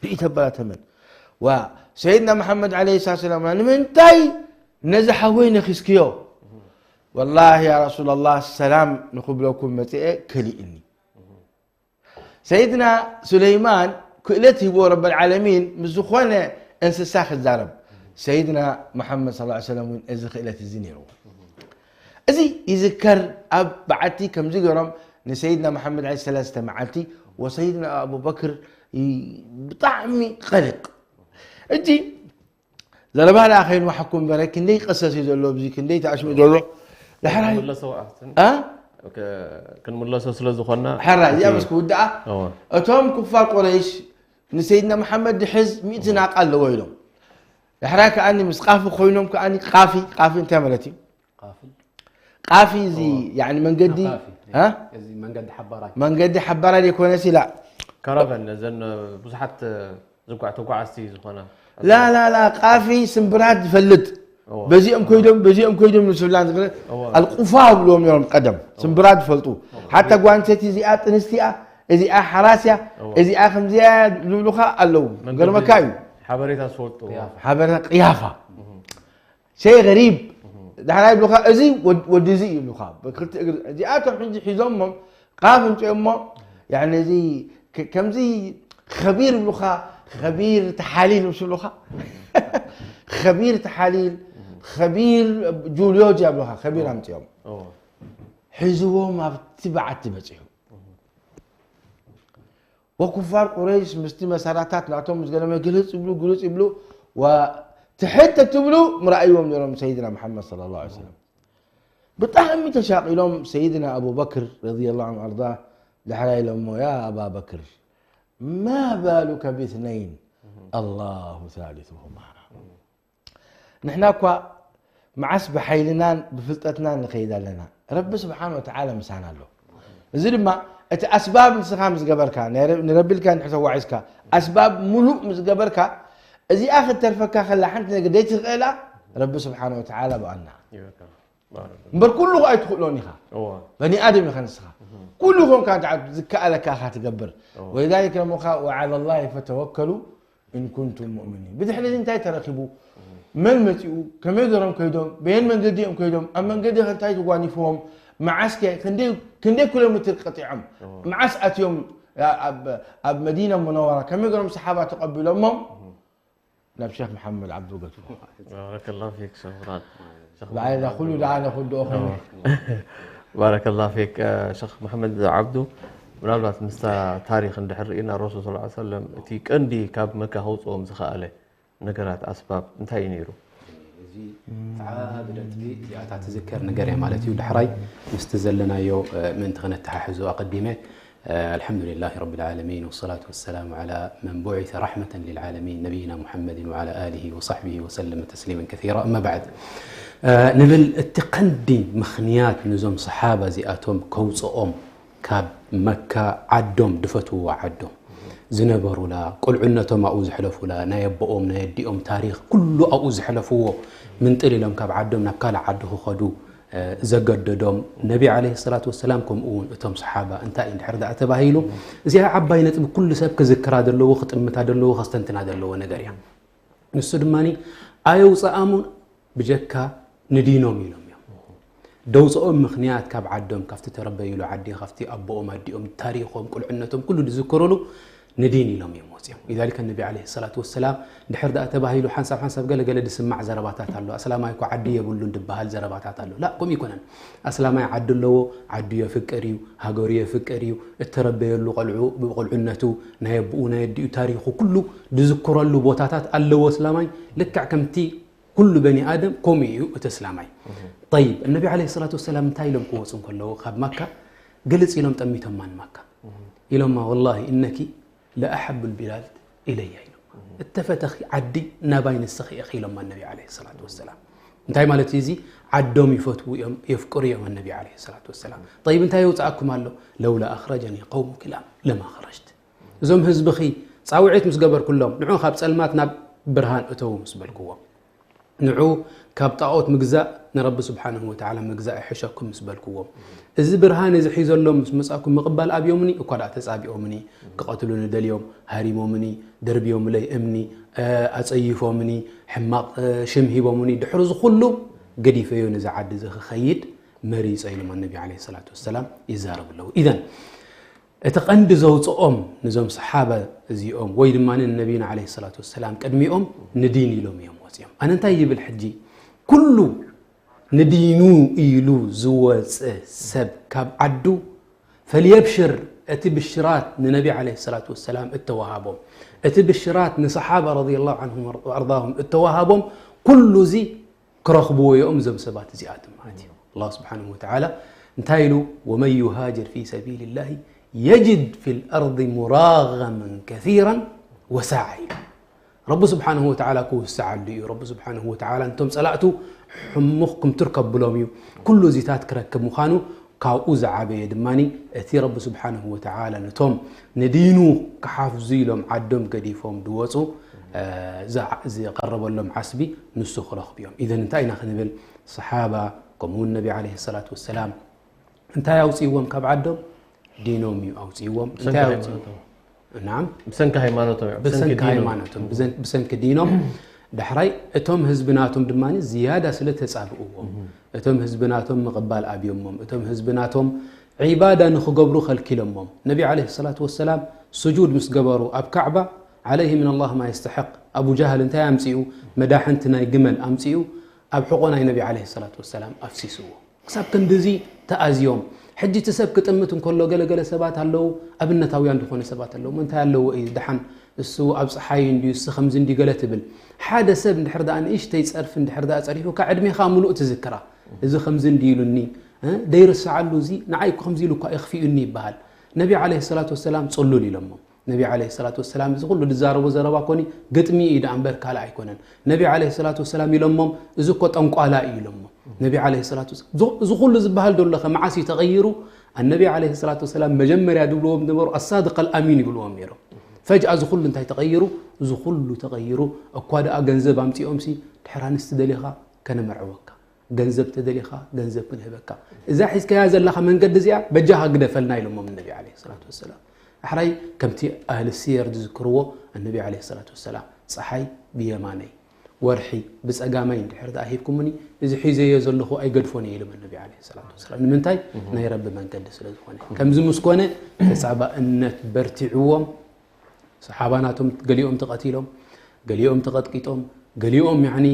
ርኢ ተበላ ተመን ዋ ሰይድና መሓመድ ዓለይሂ ሰላም ሰላም ንምንታይ ነዚ ሓወይ ነኺስክዮ? ወላሂ ያ ረሱላላህ ሰላም ንኽብለኩም መፅአ ከሊእኒ። ሰይድና ሱለይማን ክእለት ሂብዎ ረበል ዓለሚን ምስ ዝኾነ እንስሳ ክዛረብ ሰይድና መሓመድ ስ ሰለም እውን እዚ ክእለት እዚ ነይርዎ። እዚ ይዝከር ኣብ በዓቲ ከምዚ ገይሮም ንሰይድና መሓመድ ዓ ሰለስተ መዓልቲ ወሰይድና ኣቡበክር ብጣዕሚ ቀልቅ። እጂ ዘረባ ደኣ ከይንዋሓኩም በረ ክንደይ ቀሰስ እዩ ዘሎ ኣብዚ ክንደይ ተኣሽሙ ዘሎ። ዳሕራይ ክንምለሶ ኣብትን ኣ ክንምለሶ ስለ ዝኾንና ሕራ እዚኣ ምስ ክውድኣ እወ። እቶም ኩፋር ቁረይሽ ንሰይድና መሓመድ ድሕዝ ሚእቲ ናቃ ኣለዎ ኢሎም። ዳሕራይ ከኣኒ ምስ ቃፊ ኮይኖም ከኣኒ ቃፊ ቃፊ እንታይ ማለት እዩ? ቃፊ ቃፊ እዚ ያኒ መንገዲ ቃፊ። እ? እዚ መንገዲ ሓባራይ መንገዲ ሓባራይ ዘይኮነስ ኢላ ካራቨን እዘን ብዙሓት ዝጓዕ ተጓዓዝቲ ዝኾና ላ ላ ላ ቃፊ ስምብራት ዝፈልጥ እወ። በዚኦም ኮይዶም በዚኦም ኮይዶም ንስብላን ዝኽእል እወ። ኣልቁፋ ብልዎም ነሮም ቀደም ስምብራት ዝፈልጡ ሓታ ጓንሰቲ እዚኣ ጥንስቲኣ እዚኣ ሓራስያ እወ። እዚኣ ከምዚኣ ዝብሉኻ ኣለዉ መንገዲ ገርመካ እዩ ሓበሬታ ዝፈልጡ ቅያፋ። ሓበሬታ ቅያፋ ሸይ ገሪብ ዳሕራይ ይብሉኻ እዚ ወድ- ወዲ እዚ ይብሉኻ ብክልቲ እግሪ እዚኣቶም ሕጂ ሒዞሞም ካብ እንፅኦሞ ያኒ እዚ ከ- ከምዚ ከቢር ይብሉኻ ከቢር ተሓሊል ምስ ይብሉኻ ከቢር ተሓሊል ከቢር ጁልዮጅ ይብሉኻ ከቢር ኣምፅኦም እወ። ሒዝዎም ኣብቲ በዓቲ በፂሑ ወኩፋር ቁረይሽ ምስቲ መሳርያታት ናቶም ምስ ገለመ ግልፅ ይብሉ ግልፅ ይብሉ ትሕት ትብሉ ምረኣይዎም ነሮም ሰይድና መሓመድ صلى الله عليه وسلم ብጣዕሚ ተሻቂሎም ሰይድና ኣቡበክር رضي الله عنه وأرضاه ዳሕራ ኢሎሞ ያ ኣባበክር ما بالك باثنين الله ثالثهما ንሕና እኳ መዓስ ብሓይልናን ብፍልጠትናን ንኸይድ ኣለና፣ ረቢ ስብሓን ወተዓላ ምሳና ኣሎ። እዚ ድማ እቲ ኣስባብ ንስኻ ምስ ገበርካ፣ ናይ ረ- ንረቢ ኢልካ ንድሕር ተዋዒዝካ፣ ኣስባብ ሙሉእ ምስ ገበርካ፣ እዚኣ ክትተርፈካ ከላ ሓንቲ ነገር ደይትኽእላ፣ ረቢ ስብሓን ወተዓላ ብኣና። እምበር ኩሉ ኣይትኽእሎን ኢኻ። በኒ ኣደም ኢኻ ንስኻ። ኩሉ ይኾንካ እንተ ዝከኣለካ ኢኻ ትገብር። ወሊዛሊክ ደሞ ኸዓ ወዓላ ላሂ ፈተወከሉ ኢን ኩንቱም ሙእሚኒን። ብድሕሪ እዚ እንታይ ተረኺቡ? መን መጺኡ? ከመይ ገይሮም ከይዶም? በየን መንገዲ እዮም ከይዶም? ኣብ መንገዲ ኸ እንታይ ተጓኒፍዎም? መዓስ ከ ክንደይ ክንደይ ኪሎ ሜትር ቀጢዖም? መዓስ ኣትዮም ኣብ ኣብ መዲና ሙነወራ? ከመይ ገይሮም ሰሓባ ተቐቢሎሞም? ናብ ሸኽ መሓመድ ዓብዱ ገድፎ። ባረከላሁ ፊክ ሸኽ ብርሃን። ሸኽ ብዓይዳ ኩሉ ደኣ ነኹድኦ ኸይነ ባረከላሁ ፊክ ሸኽ መሓመድ ዓብዱ። ምናልባት ምስታ ታሪኽ እንድሕር ርኢና ረሱል ስ ሰለም እቲ ቀንዲ ካብ መካ ከውፅኦም ዝኸኣለ ነገራት ኣስባብ እንታይ እዩ ነይሩ? እዚ ተዓቢ ነጥቢ እዚኣ እታ ትዝከር ነገር እያ ማለት እዩ። ዳሕራይ ምስቲ ዘለናዮ ምእንቲ ክነተሓሕዞ ኣቐዲመ ኣልሐምዱሊላሂ ረቢል ዓለሚን ወሰላቱ ወሰላሙ ዓላ መን ቡዒሰ ረሕመተን ሊልዓለሚን ነቢይና ሙሐመድን ወዓላ ኣሊሂ ወሰሕቢሂ ወሰለመ ተስሊመን ከሲራ። እማ ባዕድ ንብል እቲ ቀንዲ ምኽንያት ንዞም ሰሓባ እዚኣቶም ከውፅኦም ካብ መካ ዓዶም ድፈትውዋ ዓዶም ዝነበሩላ ቁልዕነቶም ኣብኡ ዘሕለፉላ ናይ ኣቦኦም ናይ ኣዲኦም ታሪኽ ኩሉ ኣብኡ ዘሕለፍዎ ምንጥል ኢሎም ካብ ዓዶም ናብ ካልእ ዓዲ ክኸዱ ዘገደዶም ነቢ ዓለይሂ ሰላቱ ወሰላም ከምኡ እውን እቶም ሰሓባ እንታይ እንድሕር ደኣ ተባሂሉ እዚኣ ዓባይ ነጥቢ ኩሉ ሰብ ክዝክራ ዘለዎ ክጥምታ ዘለዎ ከስተንትና ዘለዎ ነገር እያ። ንሱ ድማ ኣየውፅኣሙን ብጀካ ንዲኖም ኢሎም እዮም። ደውፅኦም ምኽንያት ካብ ዓዶም ካብቲ ተረበይሉ ዓዲ ካብቲ ኣቦኦም ኣዲኦም ታሪኾም ቁልዕነቶም ኩሉ ዝዝክሩሉ ንዲን ኢሎም እዮም ወፂኦም። ሊዛሊከ ነቢ ዓለይሂ ሰላቱ ወሰላም ድሕር ደኣ ተባሂሉ ሓንሳብ ሓንሳብ ገለ ገለ ዝስማዕ ዘረባታት ኣሎ። ኣስላማይ እኮ ዓዲ የብሉን ዝበሃል ዘረባታት ኣሎ። ላ ከምኡ ኣይኮነን። ኣስላማይ ዓዲ ኣለዎ፣ ዓዱ የፍቅር እዩ፣ ሃገሩ የፍቅር እዩ፣ እተረበየሉ ቆልዑ ብቁልዕነቱ ናይ ኣቦኡ ናይ ኣዲኡ ታሪኹ ኩሉ ዝዝክረሉ ቦታታት ኣለዎ። ኣስላማይ ልክዕ ከምቲ ኩሉ በኒ ኣደም ከምኡ እዩ እቲ እስላማይ። ጠይብ እነቢ ዓለይሂ ሰላቱ ወሰላም እንታይ ኢሎም ክወፁ እንከለዉ ካብ ማካ ግልፅ ኢሎም ጠሚቶማ ንማካ ኢሎማ ወላሂ እነኪ ለኣሐቡ ልቢላድ ኢለያ ኢሎም እተፈተኺ ዓዲ ናባይ ንስኺ ኢኺ ኢሎማ እነቢ ዓለይሂ ሰላቱ ወሰላም። እንታይ ማለት እዩ እዚ? ዓዶም ይፈትዉ እዮም የፍቅሩ እዮም እነቢ ዓለይሂ ሰላቱ ወሰላም። ጠይብ እንታይ የውፅኣኩም ኣሎ? ለውላ ኣኽረጀኒ ቀውሙኪ ለማ ኸረጅት እዞም ህዝብኺ ፃውዒት ምስ ገበርኩሎም ንዑ ካብ ፀልማት ናብ ብርሃን እተዉ ምስ በልክዎም ንዑ ካብ ጣኦት ምግዛእ ንረቢ ስብሓንሁ ወተዓላ ምግዛእ ይሕሸኩም ምስ በልክዎም እዚ ብርሃን እዚ ሒዘሎም ምስ መፃኩም ምቕባል ኣብዮምኒ እኳ ደኣ ተፃቢኦምኒ ክቐትሉኒ ደልዮም ሃሪሞምኒ ደርብዮምለይ እምኒ ኣፀይፎምኒ ሕማቕ ሽም ሂቦምኒ ድሕሪ እዚ ኩሉ ገዲፈዮ ነዚ ዓዲ እዚ ክኸይድ መሪፀ ኢሎም ኣነቢ ዓለይሂ ሰላቱ ወሰላም ይዛረቡ ኣለዉ ኢዘን እቲ ቀንዲ ዘውፅኦም ንዞም ሰሓባ እዚኦም ወይ ድማ ንነቢና ዓለይሂ ሰላቱ ወሰላም ቅድሚኦም ንዲን ኢሎም እዮም ወፂኦም። ኣነ እንታይ ይብል ሕጂ ኩሉ ንዲኑ ኢሉ ዝወፀ ሰብ ካብ ዓዱ ፈልየብሽር እቲ ብሽራት ንነቢ ዓለይሂ ሰላቱ ወሰላም እተወሃቦም እቲ ብሽራት ንሰሓባ ረዲየላሁ ዓንሁም ወኣርዳሁም እተወሃቦም ኩሉ እዚ ክረኽብዎ እዮም እዞም ሰባት እዚኣቶም ማለት እዩ። ኣላህ ስብሓንሁ ወተዓላ እንታይ ኢሉ? ወመን ዩሃጅር ፊ ሰቢልላሂ የጅድ ፊ ልኣርድ ሙራገመን ከሲራን ወሳዓ ኢሉ። ረቢ ስብሓንሁ ወተዓላ ክውስዓሉ እዩ። ረቢ ስብሓንሁ ወተዓላ ነቶም ፀላእቱ ሕሙኽ ክምትር ከብሎም እዩ። ኩሉ እዚታት ክረክብ ምዃኑ ካብኡ ዝዓበየ ድማ እቲ ረቢ ስብሓንሁ ወተዓላ ነቶም ንዲኑ ክሓፍዙ ኢሎም ዓዶም ገዲፎም ድወፁ ዝቐረበሎም ዓስቢ ንሱ ክረኽቡ እዮም። ኢዘን እንታይ ኢና ክንብል? ሰሓባ ከምኡውን ነቢ ዓለይሂ ሰላቱ ወሰላም እንታይ ኣውፅእዎም ካብ ዓዶም? ዲኖም እዩ ኣውፅእዎም። እንታይ ኣውፅእዎም? ናም ብሰንኪ ሃይማኖቶም እዮም፣ ብሰንኪ ብሰንኪ ዲኖም። ሃይማኖቶም ብዘን- ብሰንኪ ዲኖም ዳሕራይ እቶም ህዝቢ ናቶም ድማ ዝያዳ ስለ ተፃብእዎም እቶም ህዝቢ ናቶም ምቕባል ኣብዮሞም እቶም ህዝቢ ናቶም ዒባዳ ንክገብሩ ከልኪሎሞም ነቢ ዓለይሂ ሰላቱ ወሰላም ስጁድ ምስ ገበሩ ኣብ ካዕባ ዓለይሂ ምን ኣላህ ማ የስተሕቅ ኣቡ ጃህል እንታይ ኣምፅኡ መዳሕንቲ ናይ ግመል ኣምፅኡ ኣብ ሕቆ ናይ ነቢ ዓለይሂ ሰላቱ ወሰላም ኣፍሲስዎ ክሳብ ክንድዚ ተኣዝዮም ሕጂ እቲ ሰብ ክጥምት እንከሎ ገለገለ ሰባት ኣለዉ ኣብነታውያን ዝኾነ ሰባት ኣለዉ እንታይ ኣለዎ እዩ ደሓን እሱ ኣብ ፀሓይ እንድዩ እሱ ከምዚ እንድዩ ገለ ትብል ሓደ ሰብ እንድሕር ደኣ ንእሽተይ ፀርፊ እንድሕር ደኣ ፀሪፉካ ዕድሜኻ ሙሉእ ትዝክራ እዚ ከምዚ እንድዩ ኢሉኒ እ ደይርስዓሉ እዚ ንዓይ እኮ ከምዚ ኢሉ እኳ የኽፊኡኒ ይበሃል ነቢ ዓለይሂ ሰላቱ ወሰላም ፅሉል ኢሎሞ ነቢ ዓለይሂ ሰላቱ ወሰላም እዚ ኩሉ ዝዛረቦ ዘረባ ኮኒ ግጥሚ እዩ ደኣ እምበር ካልእ ኣይኮነን። ነቢ ዓለይሂ ሰላቱ ወሰላም ኢሎሞም፣ እዚ እኮ ጠንቋላ እዩ ኢሎሞም። ነቢ ዓለይሂ ሰላቱ ወሰላም፣ እዚ፣ እዚ ኩሉ ዝበሃል ዘሎ ኸ መዓስ እዩ ተቐይሩ? ኣነቢ ዓለይሂ ሰላቱ ወሰላም መጀመርያ ዝብልዎም ዝነበሩ ኣሳድቅ ኣልኣሚን ይብልዎም ነይሮም። ፈጅኣ እዚ ኩሉ እንታይ ተቐይሩ? እዚ ኩሉ ተቐይሩ። እኳ ደኣ ገንዘብ ኣምፂኦምሲ፣ ድሕር ኣንስቲ ደሊኻ ከነመርዕወካ፣ ገንዘብ ተደሊኻ ገንዘብ ክንህበካ፣ እዛ ሒዝካያ ዘለኻ መንገዲ እዚኣ በጃኻ ግደፈልና ኢሎሞም ነቢ ዓለይሂ ሰላቱ ወሰላም። ኣሕራይ ከምቲ ኣህል ስየር ዝዝክርዎ፣ ኣነቢ ዓለይሂ ሰላቱ ወሰላም፣ "ፀሓይ ብየማነይ፣ ወርሒ ብፀጋመይ እንድሕር ደኣ ሂብኩምኒ፣ እዚ ሒዘዮ ዘለኹ ኣይገድፎን እየ" ኢሎም ኣነቢ ዓለይሂ ሰላቱ ወሰላም። ንምንታይ? ናይ ረቢ መንገዲ ስለ ዝኾነ። ከምዚ ምስ ኮነ፣ ተፃባእነት በርቲዕዎም። ሰሓባ ናቶም ገሊኦም ተቐቲሎም፣ ገሊኦም ተቐጥቂጦም፣ ገሊኦም ያኒ፣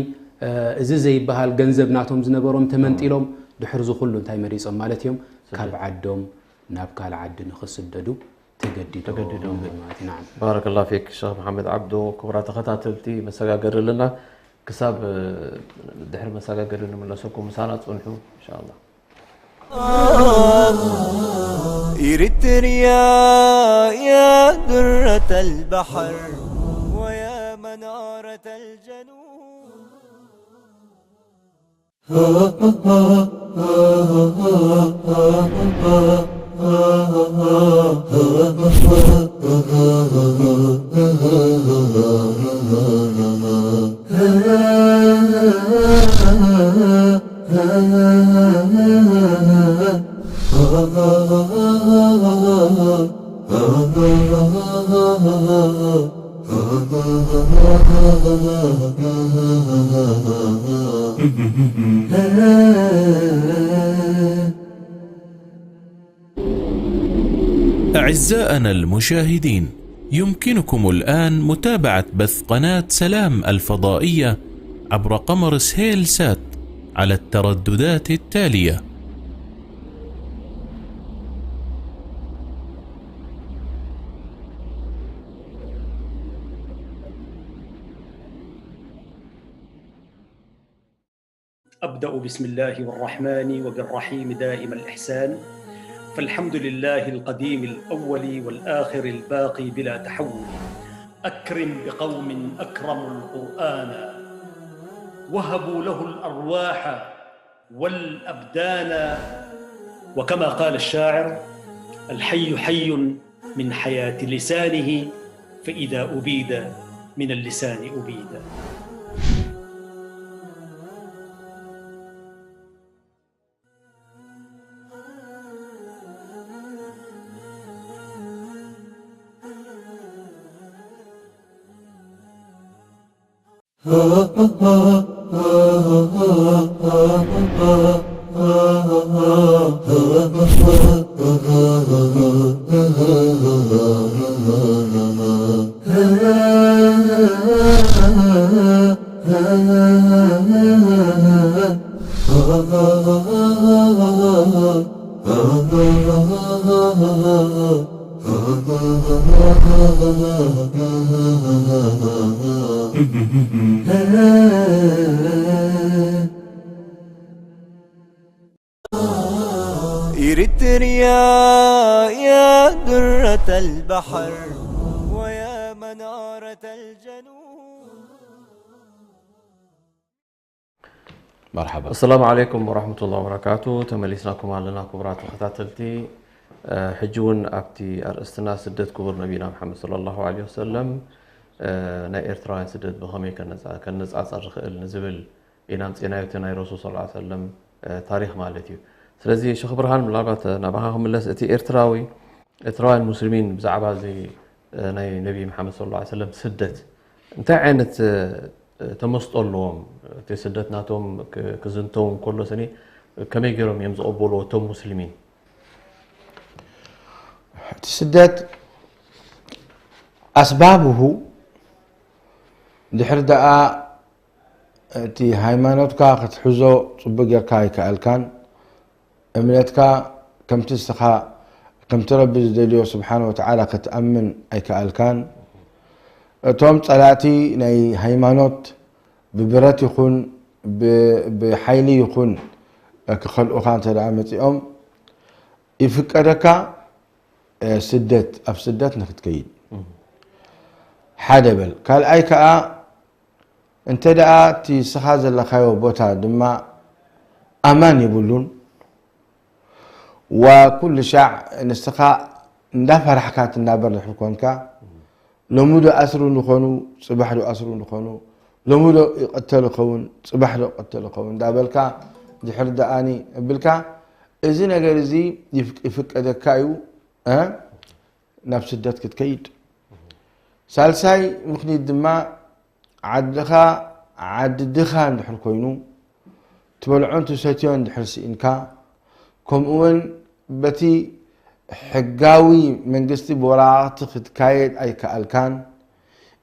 እ፣ እዚ ዘይበሃል ገንዘብ ናቶም ዝነበሮም ተመንጢሎም፣ ድሕሪ እዚ ኩሉ እንታይ መሪጾም ማለት እዮም? ካብ ዓዶም ናብ ካልእ ዓዲ ንኽስደዱ ተገዲዶም ተገዲዶም። ማለት እዩ። ናዓም። ባረከላሁ ፊክ ሸኽ መሓመድ ዓብዶ። ክቡራት ተኸታተልቲ፣ መሰጋገሪ ኣለና። ክሳብ፣ እ፣ ድሕሪ መሰጋገሪ ንምለሰኩም፣ ምሳና ጽንሑ፣ ኢንሻኣላህ። إريتريا يا درة البحر ويا منارة الجنوب. أعزائنا المشاهدين، يمكنكم الآن متابعة بث قناة سلام الفضائية عبر قمر سهيل سات على الترددات التالية. أبدأ بسم الله والرحمن وبالرحيم دائم الإحسان. فالحمد لله القديم الأول والآخر الباقي بلا تحول. أكرم بقوم أكرموا القرآن، وهبوا له الأرواح والأبدان. وكما قال الشاعر: الحي حي من حياة لسانه، فإذا أبيد من اللسان أبيد. إريتريا يا درة البحر ويا منارة الجنوب. መርሓባ። ኣሰላሙ ዓለይኩም ወራህመቱላሂ ወበረካቱ። ተመሊስናኩም ኣለና ክቡራት ተኸታተልቲ። እ፣ ሕጂ እውን ኣብቲ ኣርእስትና ስደት ክቡር ነቢና መሓመድ ሰለላሁ ዐለይሂ ወሰለም፣ እ፣ ናይ ኤርትራውያን ስደት ብኸመይ ከነጻ-፣ ከነጻጸር ዝኽእል ንዝብል ኢና ኣምጺእናዮ፣ እቲ ናይ ረሱል ሰለላሁ ዐለይሂ ወሰለም፣ እ፣ ታሪኽ ማለት እዩ። ስለዚ ሸኽ ብርሃን፣ ምናልባት ናባኻ ክምለስ፣ እቲ ኤርትራዊ፣ ኤርትራውያን ሙስሊሚን ብዛዕባ እዚ፣ እ፣ ናይ ነቢ መሓመድ ሰለላሁ ዐለይሂ ወሰለም ስደት እንታይ ዓይነት፣ እ፣ ተመስጦ ኣለዎም? እቲ ስደት ናቶም ክ-፣ ክዝንተው እንከሎ ስኒ ከመይ ገይሮም እዮም ዝቕበልዎ እቶም ሙስሊሚን? እቲ ስደት ኣስባብሁ ድሕሪ ደኣ እቲ ሃይማኖትካ ክትሕዞ ጽቡቅ ጌርካ ኣይከኣልካን፣ እምነትካ ከምቲ ንስኻ፣ ከምቲ ረቢ ዝደልዮ ስብሓነ ወተዓላ ክትኣምን ኣይከኣልካን። እቶም ጸላእቲ ናይ ሃይማኖት ብብረት ይኹን ብ-፣ ብሓይሊ ይኹን ክኸልኡኻ እንተ ደኣ መጺኦም፣ ይፍቀደካ፣ እ፣ ስደት፣ ኣብ ስደት ንክትከይድ። ሓደ በል። ካልኣይ ከዓ እንተ ደኣ እቲ ንስኻ ዘለኻዮ ቦታ ድማ ኣማን የብሉን፣ ወኩሉ ሻዕ ንስኻ እንዳፈራሕካ ትናበር ድሕር ኮንካ፣ ሎሚ ዶ ኣስሩ ንኾኑ፣ ጽባሕ ዶ ኣስሩ ንኾኑ፣ ሎሚ ዶ ይቐተል ይኸውን፣ ጽባሕ ዶ ይቐተል ይኸውን እንዳበልካ ድሕር ደኣኒ እብልካ፣ እዚ ነገር እዚ ይፍቅ-፣ ይፍቀደካ እዩ፣ እ? ናብ ስደት ክትከይድ። ሳልሳይ ምኽኒት ድማ ዓድኻ ዓዲ ድኻ እንድሕር ኮይኑ፣ ትበልዖን ትሰትዮን እንድሕር ስኢንካ፣ ከምኡ እውን በቲ ሕጋዊ መንግስቲ ብወረቓቕቲ ክትካየድ ኣይከኣልካን፣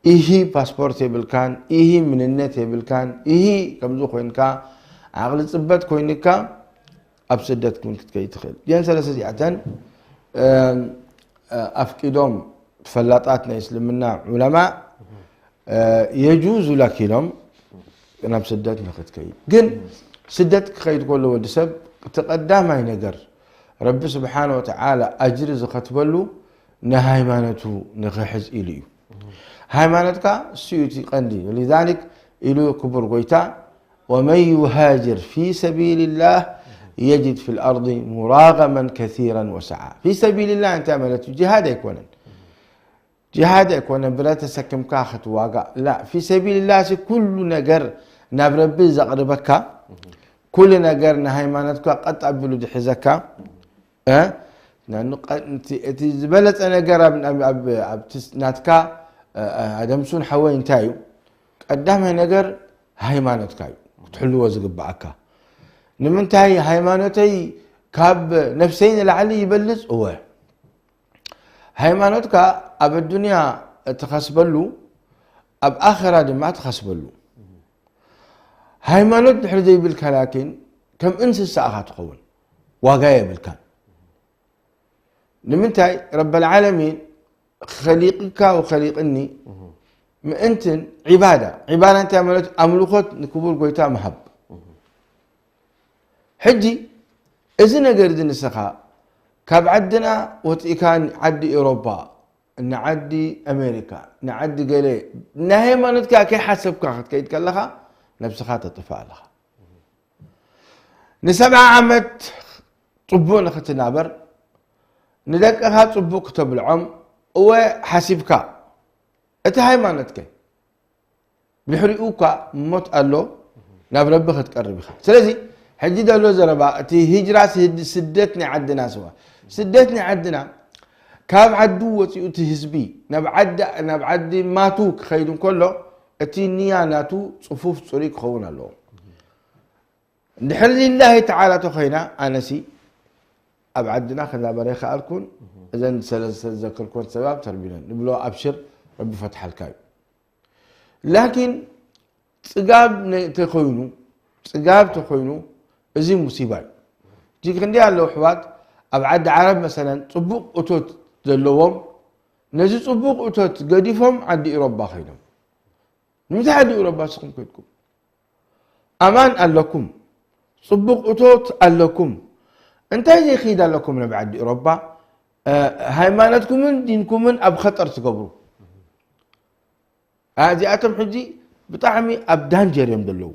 ኢሂ ፓስፖርት የብልካን፣ ኢሂ ምንነት የብልካን፣ ኢሂ ከምዚ ኮይንካ ዓቕሊ ጽበት ኮይንካ ኣብ ስደት እውን ክትከይድ ትኽእል። እዚአን ሰለስተ እዚኣተን፣ እም፣ ኣፍቂዶም ፈላጣት ናይ እስልምና ዑለማ፣ እ፣ የጁዙ ለክ ኢሎም ናብ ስደት ንክትከይድ። ግን ስደት ክኸይድ ከሎ ወዲ ሰብ እቲ ቀዳማይ ነገር ረቢ ስብሓነ ወተዓላ ኣጅሪ ዝኸትበሉ ንሃይማኖቱ ንክሕዝ ኢሉ እዩ። ሃይማኖትካ እሱ እዩ እቲ ቀንዲ። ሊዛሊክ ኢሉ ክቡር ጎይታ፣ "ወመን ዩሃጅር ፊ ሰቢልላህ የጅድ ፊል ኣርዲ ሙራገመን ከሲራን ወሰዓ።" ፊ ሰቢልላህ እንታይ ማለት እዩ? ጂሃድ ኣይኮነን። ጂሃድ ኣይኮነን ብረት ተሰክምካ ክትዋጋእ። ላ፣ ፊ ሰቢልላህ ሲ ኩሉ ነገር ናብ ረቢ ዘቕርበካ፣ ኩሉ ነገር ንሃይማኖትካ ቀጥ ኣቢሉ ዝሕዘካ፣ እ? ናኑ ቀ-፣ እቲ፣ እቲ ዝበለጸ ነገር ኣብ፣ ኣብ፣ ኣብ፣ ኣብቲ ስ-፣ ናትካ፣ እ፣ እ፣ ኣደምሱን ሓወይ እንታይ እዩ? ቀዳማይ ነገር ሃይማኖትካ እዩ ክትሕልዎ ዝግብኣካ። ንምንታይ ሃይማኖተይ ካብ ነፍሰይ ንላዕሊ ይበልጽ? እወ። ሃይማኖትካ ኣብ ኣዱንያ እትኸስበሉ፣ ኣብ ኣኸራ ድማ ትኸስበሉ። ሃይማኖት ድሕሪ ዘይብልካ ላኪን ከም እንስሳ ኢኻ ትኸውን። ዋጋ የብልካን። ንምንታይ? ረበል ዓለሚን ኸሊቅካ ወኸሊቅኒ ምእንትን ዒባዳ። ዒባዳ እንታይ ማለት? ኣምልኾት ንክቡር ጎይታ ምሃብ። ሕጂ እዚ ነገር እዚ ንስኻ ካብ ዓድና ወፂእካ ንዓዲ ኤውሮጳ፣ ንዓዲ ኣሜሪካ፣ ንዓዲ ገለ ናይ ሃይማኖትካ ከይሓሰብካ ክትከይድ ከለኻ ነብስኻ ተጥፍእ ኣለኻ። ንሰብዓ ዓመት ጽቡቕ ንኽትናበር፣ ንደቅኻ ጽቡቕ ክተብልዖም፣ እወ ሓሲብካ፣ እቲ ሃይማኖትከ? ድሕሪኡ እኳ ሞት ኣሎ፣ ናብ ረቢ ክትቀርብ ኢኻ። ስለዚ ሕጂ ዘሎ ዘረባ፣ እቲ ሂጅራ ስህድ-፣ ስደት ናይ ዓድና ስዋ፣ ስደት ናይ ዓድና፣ ካብ ዓዱ ወጺኡ እቲ ህዝቢ ናብ ዓዲ፣ ናብ ዓዲ ማቱ ክኸይድ እንከሎ፣ እቲ ንያ ናቱ ጽፉፍ ጽሩይ ክኸውን ኣለዎ። እንድሕር ሊላሂ ተዓላ ተኾይና፣ ኣነሲ ኣብ ዓድና ክናበር ኣይከኣልኩን። እዘን ሰለስተ ዝዘከርኩወን ሰባብ ተርቢነን ንብሎ፣ ኣብሽር፣ ረቢ ፈትሓልካ እዩ። ላኪን ጽጋብ ነ-፣ ተኾይኑ፣ ጽጋብ ተኾይኑ፣ እዚ ሙሲባ እዩ። እጅግ ክንደይ ኣለዉ ኣሕዋት ኣብ ዓዲ ዓረብ መሰለን ጽቡቕ እቶት ዘለዎም፣ ነዚ ጽቡቕ እቶት ገዲፎም ዓዲ ኢሮባ ኸይዶም። ንምንታይ ዓዲ ኢሮባ ንስኹም ከድኩም? ኣማን ኣለኩም፣ ጽቡቕ እቶት ኣለኩም። እንታይ ዘይክይድ ኣለኩም ናብ ዓዲ ኢሮባ? እ፣ ሃይማኖትኩምን ዲንኩምን ኣብ ኸጠር ትገብሩ። እ፣ እዚኣቶም ሕጂ ብጣዕሚ ኣብ ዳንጀር እዮም ዘለዉ።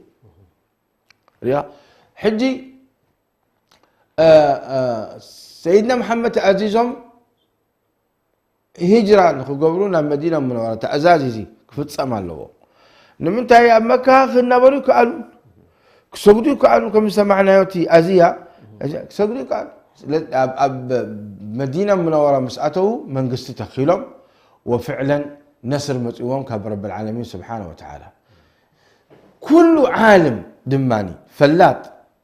ሪኣ፣ ሕጂ፣ እ፣ እ፣ ሰይድና መሓመድ ተኣዚዞም ሂጅራ ንኽገብሩ ናብ መዲና ሙነወራ ተኣዛዚዚ ክፍጸም ኣለዎ። ንምንታይ ኣብ መካ ክናበሩ ይከኣሉ፣ ክሰግዱ ይከኣሉ፣ ከም ዝሰማዕናዮ እቲ ኣዝያ ክሰግዱ ይከኣሉ። ስለ-፣ ኣብ፣ ኣብ መዲና ሙነወራ ምስ ኣተዉ መንግስቲ ተኺሎም ወፍዕለን ነስር መጺዎም ካብ ረብል ዓለሚን ስብሓነ ወተዓላ። ኩሉ ዓልም ድማኒ ፈላጥ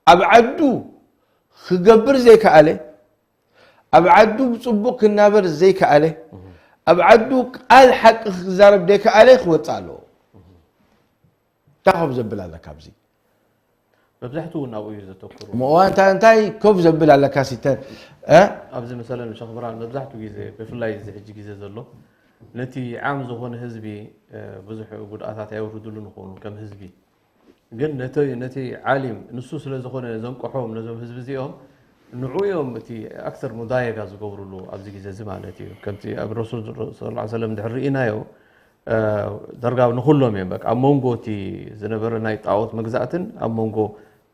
ኣብ ዓዱ ክገብር ዘይከኣለ፣ ኣብ ዓዱ ብጽቡቕ ክናበር ዘይከኣለ፣ ኣብ ዓዱ ቃል ሓቂ ክዛረብ ዘይከኣለ ክወጽእ ኣለዎ። እንታይ ኮፍ ዘብል ኣለካ ኣብዚ? መብዛሕትኡ እውን ኣብኡ እዩ ዘተኩሩ። እሞ እንታይ፣ እንታይ ኮፍ ዘብል ኣለካ ሲተን፣ እ? ኣብዚ መሰለን ሸኽ ብርሃን መብዛሕትኡ ግዜ፣ ብፍላይ እዚ ሕጂ ግዜ ዘሎ፣ ነቲ ዓም ዝኾነ ህዝቢ፣ እ፣ ብዙሕ ጉድኣታት ኣየውርድሉን ይኾኑ ከም ህዝቢ። ግን ነቲ፣ ነቲ ዓሊም ንሱ ስለ ዝኾነ ዘንቀሖም ነዞም ህዝቢ እዚኦም ንዑ እዮም እቲ ኣክተር ሙዳየጋ ዝገብሩሉ ኣብዚ ግዜ እዚ ማለት እዩ። ከምቲ ኣብ ረሱል ሰለላሁ ዐለይሂ ወሰለም ድሕሪ ርኢናዮ፣ እ፣ ደርጋ ንኹሎም እዮም። በቃ ኣብ መንጎ እቲ ዝነበረ ናይ ጣዖት መግዛእትን ኣብ መንጎ፣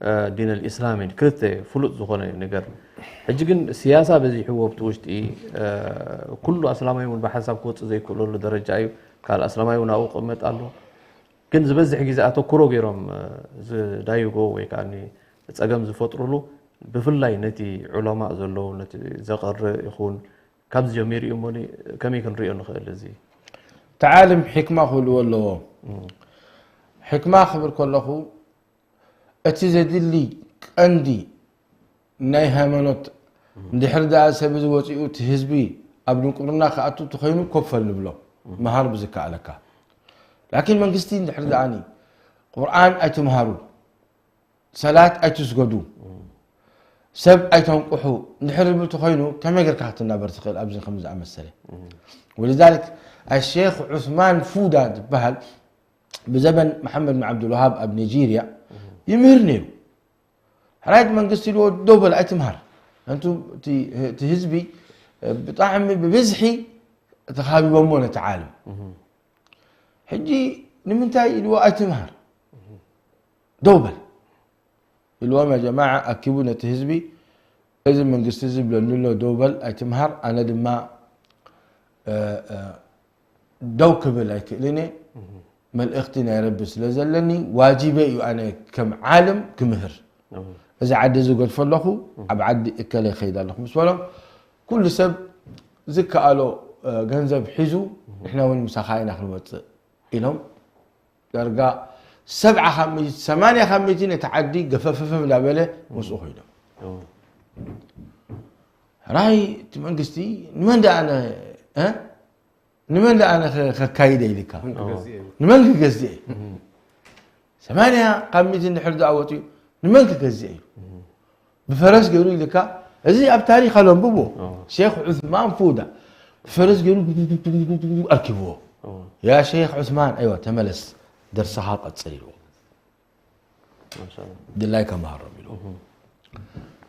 እ፣ ዲን ኣልኢስላምን ክልተ ፍሉጥ ዝኾነ ነገር። ሕጂ ግን ስያሳ በዚሕዎ ኣብቲ ውሽጢ፣ እ፣ ኩሉ ኣስላማይ እውን ብሓንሳብ ክወፅእ ዘይክእለሉ ደረጃ እዩ። ካልእ ኣስላማይ እውን ኣብኡ ክቕመጥ ኣሎ። ግን ዝበዝሕ ግዜ ኣተኩሮ ገይሮም፣ እ፣ ዝዳይጎ ወይ ከዓ ጸገም ዝፈጥሩሉ ብፍላይ ነቲ ዑለማእ ዘለዉ፣ ነቲ ዘቐርእ ይኹን፣ ካብዚ ጀሚሩ እዩ እሞ፣ ከመይ ክንሪኦ ንኽእል እዚ? እቲ ዓለም ሕክማ ክህልዎ ኣለዎ። እም። ሕክማ ክብል ከለኹ፣ እቲ ዘድሊ ቀንዲ ናይ ሃይማኖት፣ እንድሕር ደኣ ሰብ እዚ ወፂኡ እቲ ህዝቢ ኣብ ድንቁርና ክኣቱ እንተኾይኑ ኮፈል ንብሎ፣ መሃር ብዝከኣለካ። ላኪን መንግስቲ እንድሕር ደኣኒ ቁርኣን ኣይትምሃሩ፣ ሰላት ኣይትስገዱ፣ ሰብ ኣይተንቁሑ እንድሕር ዝብል ተኾይኑ ከመይ ጌርካ ክትናበር ትኽእል? ኣብዚ ከም ዝኣመሰለ ወልዛልክ ኣሸክ ዑስማን ፉዳ ዝበሃል ብዘበን መሓመድ ብን ዓብዱልውሃብ ኣብ ኒጀርያ ይምህር ነይሩ። ሕራይት መንግስቲ ኢልዎ ደው በል ኣይትምሃር። እንቱ እቲ እቲ ህዝቢ ብጣዕሚ ብብዝሒ ተኻቢቦሞ ነቲ ዓለም። ሕጂ ንምንታይ ኢልዎ ኣይትምሃር? ደው በል ኢልዎም፣ ያ ጀማዓ ኣኪቡ ነቲ ህዝቢ፣ እዚ መንግስቲ እዚ ብለኒ ኣሎ፣ ደው በል ኣይትምሃር፣ ኣነ ድማ፣ እ፣ እ፣ ደው ክብል ኣይክእልን እየ። መልእኽቲ ናይ ረቢ ስለ ዘለኒ ዋጅበይ እዩ ኣነ ከም ዓለም ክምህር። እዚ ዓዲ እዚ ገድፎ ኣለኹ፣ ኣብ ዓዲ እከለ ይኸይድ ኣለኹ ምስ በሎም፣ ኩሉ ሰብ ዝከኣሎ፣ እ፣ ገንዘብ ሒዙ፣ ንሕና እውን ምሳኻ ኢና ክንወፅእ ኢሎም፣ ዳርጋ ሰብዓ ካብ ሚእቲ፣ ሰማንያ ካብ ሚእቲ ነቲ ዓዲ ገፈፈፈፍ እንዳበለ ምስኡ ኮይኖም። ራይ እቲ መንግስቲ ንመን ደኣ ኣነ፣ እ? ንመን ደኣ ኣነ ከ-፣ ከካይደ ኢልካ? ንመን ክገዝእ እዩ? ሰማንያ ካብ ሚእቲ እንድሕር ደኣ ወፂኡ ንመን ክገዝእ እዩ? ብፈረስ ገይሩ ኢልካ፣ እዚ ኣብ ታሪኽ ኣሎ፣ ኣንብቦ። ሼክ ዑስማን ፉዳ ብፈረስ ገይሩ ኣርኪብዎ። ያ ሼክ ዑስማን፣ ኣይዋ፣ ተመለስ፣ ደርሰኻ ቀጽል ኢልዎ። ድላይካ መሃሮም ኢልዎ።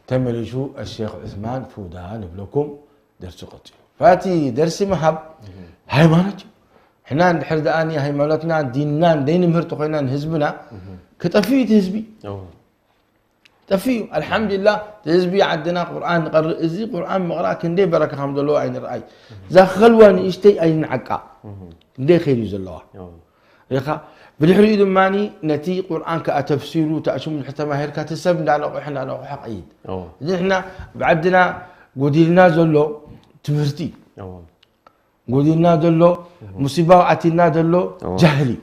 ተመሊሱ ኣሼክ ዑስማን ፉዳ ንብለኩም ደርሲ ቀጺሉ። ፋቲ ደርሲ ምሃብ ሃይማኖት እዩ። ሕና እንድሕር ደኣ ሃይማኖትና ዲንና እንደይንምህር ተኾይና ንህዝብና ክጠፍእ እዩ እቲ ህዝቢ። ጠፊኡ። ኣልሓምዱሊላህ፣ ህዝቢ ዓድና ቁርኣን ንቐርእ። እዚ ቁርኣን ምቕራእ ክንደይ በረካ ከም ዘለዎ ኣይንርኣይ። እዛ ኸልዋ ንእሽተይ ኣይንዓቃ። ክንደይ ኸይር እዩ ዘለዋ። ሪኻ፣ ብድሕሪኡ ድማ ነቲ ቁርኣን ከኣ ተፍሲሩ፣ ተኣሽሙ ድሕር ተማሂርካ፣ እቲ ሰብ እንዳነቑሐ፣ እንዳነቑሐ ቐይድ። እዚ ንሕና ኣብ ዓድና ጎዲልና ዘሎ ትምህርቲ እዩ። ጎዲልና ዘሎ፣ ሙሲባው ኣቲና ዘሎ ጃህል እዩ።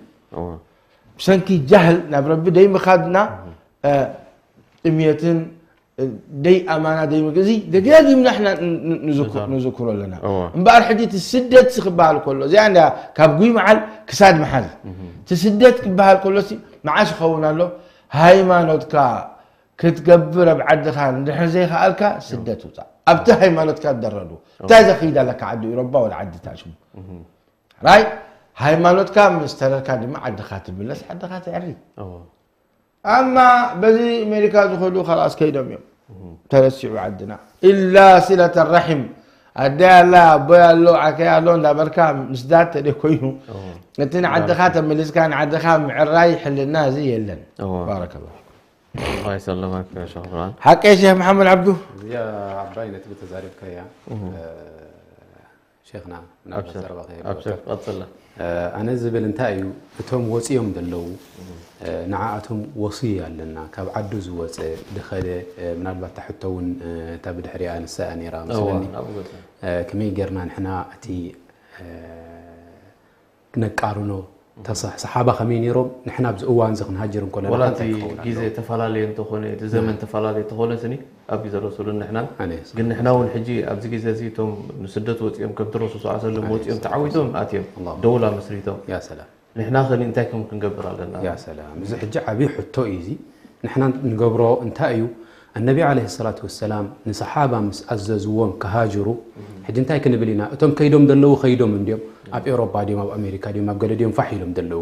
ብሰንኪ ጃህል ናብ ረቢ ደይምኻድና፣ እ፣ ጥምየትን፣ እ፣ ደይ ኣማና፣ ደይ ምግዚ ደጋጊምና ሕና ን-፣ ን-፣ ንዝኩ-፣ ንዝኩሮ ኣለና። እምበኣር ሕጂ እቲ ስደት ሲ ክበሃል ከሎ፣ እዚኣ እንዳ ካብ ጉይ መዓል ክሳድ መሓዝ። እቲ ስደት ክበሃል ከሎ ሲ መዓስ ይኸውን ኣሎ? ሃይማኖትካ ክትገብር ኣብ ዓድኻ እንድሕር ዘይከኣልካ ስደት ውፃእ። ኣብቲ ሃይማኖትካ ትደረዱ። እንታይ ዘኽይድ ኣለካ ዓዲ ኤውሮጳ ወላ ዓዲ ታሽሙ? ራይ ሃይማኖትካ ምስ ተረድካ ድማ ዓድኻ ትምለስ፣ ዓድኻ ትዕሪ። ኣማ በዚ ኣሜሪካ ዝኸዱ ኻላስ ከይዶም እዮም። ተረሲዑ ዓድና። ኢላ ሲለት ራሒም። ኣደይ ኣላ፣ ኣቦይ ኣሎ፣ ዓከይ ኣሎ እንዳበልካ ምስዳድ ተደይ ኮይኑ፣ እቲ ንዓድኻ ተመሊስካ ንዓድኻ ምዕራይ ሕልና እዚ የለን። ባረከላሁ። الله يسلمك يا شيخ إبراهيم. ሓቀይ ሼክ መሓመድ ዓብዱ። እዚኣ ዓባይ ነጥቢ ተዛሪብካያ። እ፣ ሼኽና፣ ምናልባት أبشر، ዘረባ ከየብለካ። أبشر، ቀጽላ። እ፣ ኣነ ዝብል እንታይ እዩ፣ እቶም ወጺኦም ዘለዉ፣ እ፣ ንዓኣቶም ወስያ ኣለና። ካብ ዓዱ ዝወጸ፣ ዝኸደ፣ እ፣ ምናልባት እታ ሕቶ እውን፣ እ፣ እታ ብድሕሪኣ ንሳ እያ ነይራ እዋ፣ መስለኒ። ናብኡ ገጽ። እ፣ ከመይ ጌርና ንሕና እቲ፣ እ፣ ክነቃርኖ፣ እታ ሰ-፣ ሰሓባ ከመይ ነይሮም፣ ንሕና ኣብዚ እዋን እዚ ክንሃጅር እንከለና ወላ ከመይ እቲ ክኸውን ግዜ ኣለዎ? ተፈላለየ እንተኾነ፣ እቲ ዘመን ተፈላለየ እንተኾነ ስኒ፣ ኣብ ግዜ ረሱልን ንሕናን፣ ኣነ ግን ንሕና እውን ሕጂ ኣብዚ ግዜ እዚ እቶም ንስደት ወፂኦም፣ ከምቲ ረሱል ሰለላሁ ዐለይሂ ወሰለም ወፂኦም ተዓዊቶም ኣትዮም፣ ኣላሁ ደውላ መስሪቶም። ያ ሰላም። ንሕና ኸኒ እንታይ ከም ክንገብር ኣለና? ያ ሰላም። እዚ ሕጂ ዓብዪ ሕቶ እዩ እዚ። ንሕና ንገብሮ እንታይ እዩ? ኣነቢ ዓለይሂ ሰላቱ ወሰላም ንሰሓባ ምስ ኣዘዝዎም ክሃጅሩ፣ ሕጂ እንታይ ክንብል ኢና? እቶም ከይዶም ዘለዉ ከይዶም እንድዮም። ኣብ ኤውሮጳ ድዮም፣ ኣብ ኣሜሪካ ድዮም፣ ኣብ ገለ ድዮም ፋሕ ኢሎም ዘለዉ።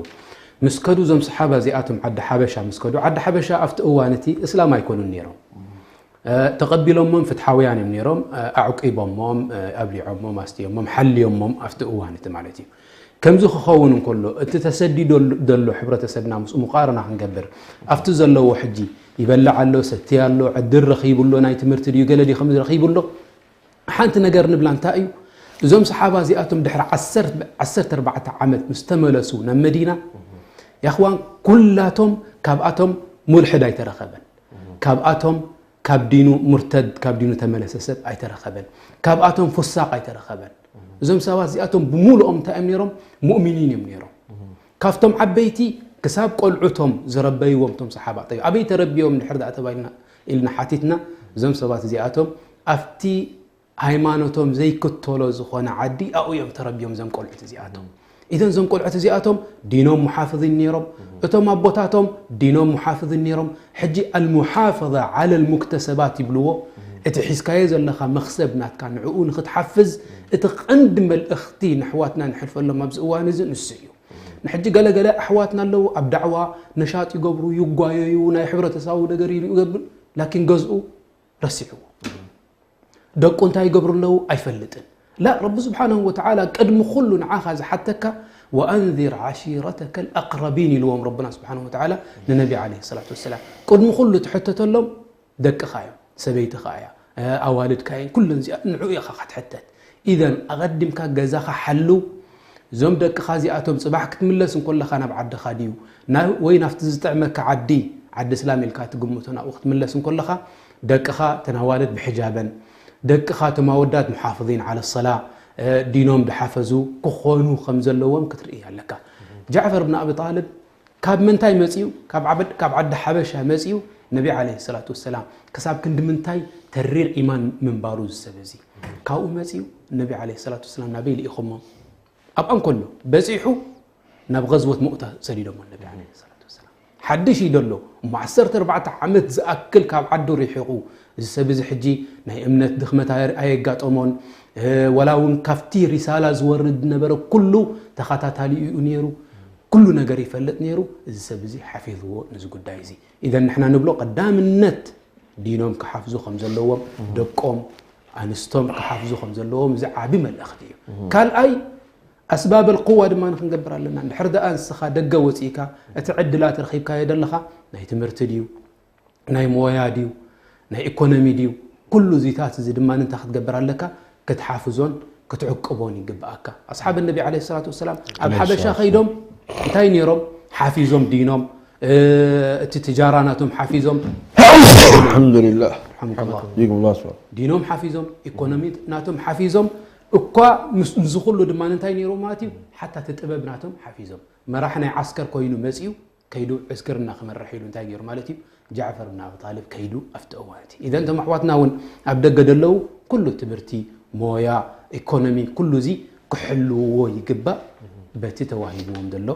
ምስ ከዱ እዞም ሰሓባ እዚኣቶም ዓዲ ሓበሻ ምስ ከዱ፣ ዓዲ ሓበሻ ኣብቲ እዋን እቲ እስላም ኣይኮኑን ነይሮም። ተቐቢሎሞም ፍትሓውያን እዮም ነይሮም። ኣዕቂቦሞም፣ ኣብሊዖሞም፣ ኣስትዮሞም፣ ሓልዮሞም ኣብቲ እዋን እቲ ማለት እዩ። ከምዚ ክኸውን እንከሎ እቲ ተሰዲዶ ዘሎ ሕብረተሰብና ምስኡ ሙቃረና ክንገብር ኣብቲ ዘለዎ ሕጂ ይበልዕ ኣሎ፣ ሰትይ ኣሎ፣ ዕድል ረኺቡ ኣሎ፣ ናይ ትምህርቲ ድዩ ገለ ድዩ ከምዚ ረኺቡ ኣሎ። ሓንቲ ነገር ንብላ እንታይ እዩ እዞም ሰሓባ እዚኣቶም ድሕሪ ዓሰርተ ኣርባዕተ ዓመት ምስ ተመለሱ ናብ መዲና ያኽዋን ኩላቶም ካብኣቶም ሙልሕድ ኣይተረኸበን። ካብኣቶም ካብ ዲኑ ሙርተድ ካብ ዲኑ ተመለሰ ሰብ ኣይተረኸበን። ካብኣቶም ፉሳቅ ኣይተረኸበን። እዞም ሰባት እዚኣቶም ብምሉኦም እንታይ እዮም ነይሮም? ሙእሚኒን እዮም ነይሮም። ካብቶም ዓበይቲ ክሳብ ቆልዑቶም ዝረበይዎም እቶም ሰሓባ ጠይብ ኣበይ ተረቢዮም ድሕር ዳኣ ተባይልና ኢልና ሓቲትና እዞም ሰባት እዚኣቶም ኣብቲ ሃይማኖቶም ዘይክተሎ ዝኾነ ዓዲ ኣብኡ እዮም ተረቢዮም እዞም ቆልዑት እዚኣቶም። ኢዘን እዞም ቆልዑት እዚኣቶም ዲኖም ሙሓፍዚን ነይሮም። እቶም ኣቦታቶም ዲኖም ሙሓፍዚን ነይሮም። ሕጂ ኣልሙሓፈዛ ዓለ ልሙክተሰባት ይብልዎ። እቲ ሒዝካዮ ዘለኻ መኽሰብ ናትካ ንዕኡ ንክትሓፍዝ እቲ ቀንዲ መልእኽቲ ንሕዋትና ንሕልፈሎም ኣብዚ እዋን እዚ ንሱ እዩ። ንሕጂ ገለገለ ኣሕዋትና ኣለዉ ኣብ ዳዕዋ ነሻጥ ይገብሩ ይጓየዩ ናይ ሕብረተሰባዊ ነገር ኢሉ ይገብር ላኪን ገዝኡ ረሲዕዎ። ደቁ እንታይ ይገብሩ ኣለዉ ኣይፈልጥን። ላ ረቢ ስብሓንሁ ወተዓላ ቅድሚ ኩሉ ንዓኻ ዝሓተካ ወኣንዚር ዓሺረተከ ልኣቅረቢን ኢልዎም ረብና ስብሓንሁ ወተዓላ ንነቢ ዓለይሂ ሰላቱ ወሰላም። ቅድሚ ኩሉ ትሕተተሎም ደቅኻ እዮም፣ ሰበይትኻ እያ፣ ኣዋልድካ እየን፣ ኩለን እዚኣ ንዕኡ ኢኻ ክትሕተት። ኢዘን ኣቐዲምካ ገዛኻ ሓልው። እዞም ደቅኻ እዚኣቶም ጽባሕ ክትምለስ እንኮለኻ ናብ ዓድኻ ድዩ ናብ ወይ ናብቲ ዝጥዕመካ ዓዲ ዓዲ እስላም ኢልካ ትግምቶ ናብኡ ክትምለስ እንኮለኻ ደቅኻ ተናዋለት ብሕጃበን ደቅኻ ተማወዳት ሙሓፍዚን ዓለ ሰላ ዲኖም ድሓፈዙ ክኾኑ ከም ዘለዎም ክትርኢ ኣለካ። ጃዕፈር ብን ኣቢ ጣልብ ካብ ምንታይ መጺኡ? ካብ ዓዲ ሓበሻ መጺኡ ነቢ ዓለይሂ ሰላቱ ወሰላም ክሳብ ክንዲ ምንታይ ተሪር ኢማን ምንባሩ ዝሰብ እዚ ካብኡ መጺኡ ነቢ ዓለይሂ ሰላቱ ወሰላም ናበይ ልኢኹሞ? ኣብኣ እንከሎ በጺሑ ናብ ገዝወት ሙእታ ሰዲዶሞ ነቢ ዓለይሂ ሰላቱ ወሰላም። ሓድሽ እዩ ደሎ እሞ ዓሰርተ ኣርባዕተ ዓመት ዝኣክል ካብ ዓዱ ሪሒቑ እዚ ሰብ እዚ ሕጂ ናይ እምነት ድኽመት ኣየጋጠሞን ወላ እውን ካብቲ ሪሳላ ዝወርድ ዝነበረ ኩሉ ተኸታታሊ እዩ ነይሩ። ኩሉ ነገር ይፈልጥ ነይሩ። እዚ ሰብ እዚ ሓፊዝዎ ነዚ ጉዳይ እዚ። ኢዘን ንሕና ንብሎ ቀዳምነት ዲኖም ክሓፍዙ ከም ዘለዎም፣ ደቆም ኣንስቶም ክሓፍዙ ከም ዘለዎም እዚ ዓቢ መልእኽቲ እዩ። ካልኣይ ኣስባብ ኣልቁዋ ድማ ክንገብር ኣለና። እንድሕር ደኣ ንስኻ ደገ ወጺእካ እቲ ዕድላት ረኺብካዮ ደለኻ ናይ ትምህርቲ ድዩ ናይ ሞያ ድዩ ናይ ኢኮኖሚ ድዩ ኩሉ እዚታት እዚ ድማ እንታይ ክትገብር ኣለካ ክትሓፍዞን ክትዕቅቦን ይግብኣካ። ኣስሓብ ነቢ ዓለይሂ ሰላቱ ወሰላም ኣብ ሓበሻ ከይዶም እንታይ ነይሮም ሓፊዞም ዲኖም እቲ ትጃራ ናቶም ሓፊዞም ኣልሓምዱሊላህ ረሓምኩላህ ዲኩም ላ ስብሓን ዲኖም ሓፊዞም ኢኮኖሚ ናቶም ሓፊዞም እኳ ምስ- ምስዚ ኩሉ ድማ እንታይ ነይሮም ማለት እዩ ሓታ እቲ ጥበብ ናቶም ሓፊዞም መራሕ ናይ ዓስከር ኮይኑ መፅዩ ከይዱ ዕስክርና ክመርሕ ኢሉ እንታይ ገይሩ ማለት እዩ ጃዕፈር ብን ኣብ ጣልብ ከይዱ ኣብቲ እዋን እቲ ኢዘን እቶም ኣሕዋትና እውን ኣብ ደገ ደለዉ ኩሉ ትምህርቲ ሞያ ኢኮኖሚ ኩሉ እዚ ክሕልውዎ ይግባእ በቲ ተዋሂብዎም ዘሎ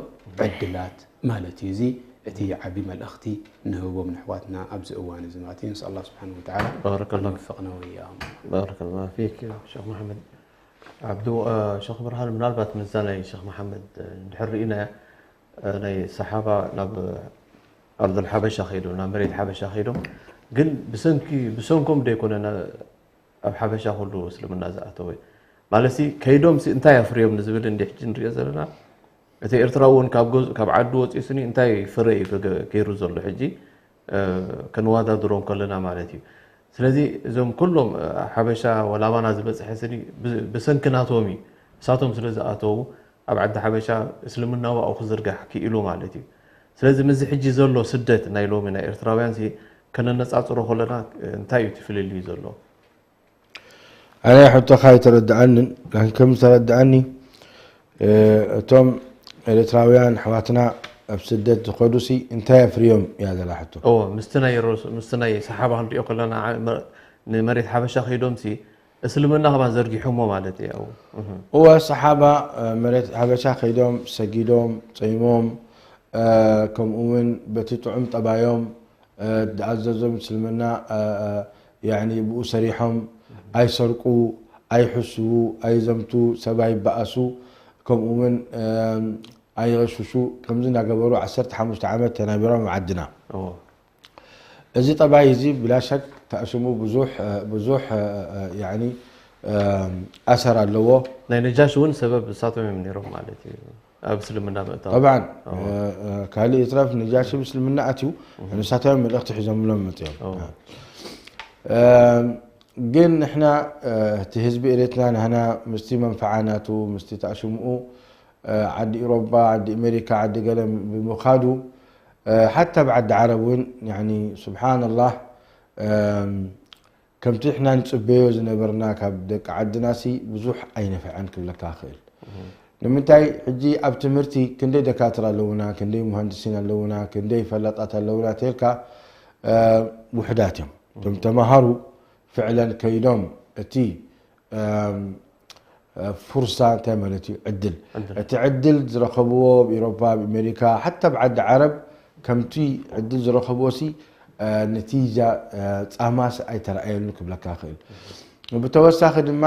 ዕድላት ማለት እዩ እዚ እቲ ዓቢ መልእኽቲ ንህቦም ንሕዋትና ኣብዚ እዋን እዚ ማለት እዩ ንስ ኣላ ስብሓን ወተዓላ ባረከላሁ ንወፍቕና ወያም ባረከላሁ ፊክ ሸክ መሓመድ ዓብዱ ሸክ ብርሃን ምናልባት ምዛ ናይ ሸክ መሓመድ እንድሕር ርኢናያ ናይ ሰሓባ ናብ ኣርض ሓበሻ ከይዶም ናብ መሬት ሓበሻ ከይዶም ግን ብሰንኪ ብሰንኮም ደይኮነ ኣብ ሓበሻ ኩሉ እስልምና ዝኣተወ ማለት ከይዶም እንታይ ኣፍርዮም ንዝብል እንዲ ሕጂ ንሪኦ ዘለና እቲ ኤርትራ እውን ካብ ዓዱ ወፂሱኒ እንታይ ፍረ እዩ ገይሩ ዘሎ ሕጂ ከነወዳድሮ እንከለና ማለት እዩ። ስለዚ እዞም ኩሎም ሓበሻ ወላ ኣባና ዝበፅሐ ስኒ ብሰንኪ ናቶም እዩ። እሳቶም ስለ ዝኣተዉ ኣብ ዓዲ ሓበሻ እስልምና ዋኡ ክዝርጋሕ ክኢሉ ማለት እዩ። ስለዚ ምስዚ ሕጂ ዘሎ ስደት ናይ ሎሚ ናይ ኤርትራውያን ከነነፃፅሮ ከለና እንታይ እዩ እቲ ፍልልዩ ዘሎ? ኣነ ሕቶኻ ኣይተረድኣንን ላኪን ከም ዝተረድኣኒ እቶም ኤርትራውያን ኣሕዋትና ኣብ ስደት ዝኸዱሲ እንታይ ኣፍርዮም እያ ዘላ ሕቶ። እወ ምስቲ ናይ ሮስ ምስቲ ናይ ሰሓባ ክንሪኦ ከለና ዓ- መ- ንመሬት ሓበሻ ከይዶምሲ እስልምና ከማን ዘርጊሖሞ ማለት እዩ። ኣብኡ። እህ። እወ ሰሓባ መሬት ሓበሻ ከይዶም ሰጊዶም ጸይሞም ከምኡ እውን በቲ ጥዑም ጠባዮም ዝኣዘዞም እስልምና ያኒ ብኡ ሰሪሖም ኣይሰርቁ ኣይሕስዉ ኣይዘምቱ ሰብ ኣይበኣሱ ከምኡ እውን ኣይغሽሹ ከምዚ እናገበሩ ዓሰርተ ሓሙሽተ ዓመት ተናቢሮም ኣብ ዓድና እዎ። እዚ ጠባይ እዚ ብላሸክ ተኣሽሙ ብዙሕ ብዙሕ ያኒ ኣሰር ኣለዎ። ናይ ነጃሽ እውን ሰበብ እሳቶም እዮም ነይሮም ማለት እዩ ኣብ እስልምና ምእታው። طبعا ካልእ ይትረፍ ነጃሽ ምስልምና ኣትዩ ንሳቶም መልእኽቲ ሒዞምሎም መፅኦም። ግን ንሕና እቲ ህዝቢ ኤሬትና ንህና ምስቲ መንፈዓ ናቱ ምስቲ ተኣሽምኡ ዓዲ ኢሮባ ዓዲ ኣሜሪካ ዓዲ ገለ ብምኻዱ ሓታ ኣብ ዓዲ ዓረብ እውን ስብሓንላህ ከምቲ ንሕና ንፅበዮ ዝነበርና ካብ ደቂ ዓድናሲ ብዙሕ ኣይነፍዐን ክብለካ ክእል። ንምንታይ ሕጂ ኣብ ትምህርቲ ክንደይ ደካትር ኣለውና፣ ክንደይ ሙሃንድሲን ኣለውና፣ ክንደይ ፈላጣት ኣለውና ተልካ ውሕዳት እዮም። እቶም ተምሃሩ ፍዕለን ከይዶም እቲ ፉርሳ እንታይ ማለት እዩ ዕድል እቲ ዕድል ዝረኸብዎ ኣብ ኤሮፓ ኣብ ኣሜሪካ ሓታ ኣብ ዓዲ ዓረብ ከምቲ ዕድል ዝረኸብዎ ሲ ነቲጃ ፃማስ ኣይተረኣየሉ ክብለካ ክእል። ብተወሳኺ ድማ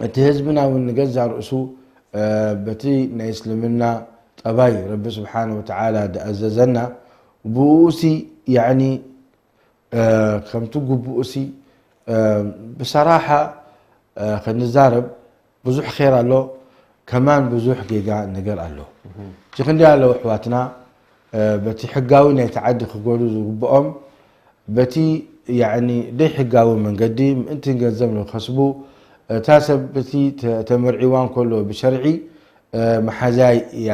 እቲ ህዝብና እውን ንገዛ ርእሱ በቲ ናይ እስልምና ጠባይ ረቢ ስብሓን ወተዓላ ደኣዘዘና ብኡ ሲ ያኒ ከምቲ ግቡኡ ሲ ብሰራሓ ክንዛረብ ብዙሕ ር ኣሎ ከማን ብዙሕ ጌጋ ነገር ኣሎ። እቲ ክንዲ ኣለዉ ኣሕዋትና በቲ ሕጋዊ ናይ ተዓዲ ክገዱ ዝግብኦም በቲ ደይ ሕጋዊ መንገዲ ምእንቲ ገንዘብ ንከስቡ እታ ሰብ እቲ ተመርዒዋ እንከሎ ብሸርዒ መሓዛይ እያ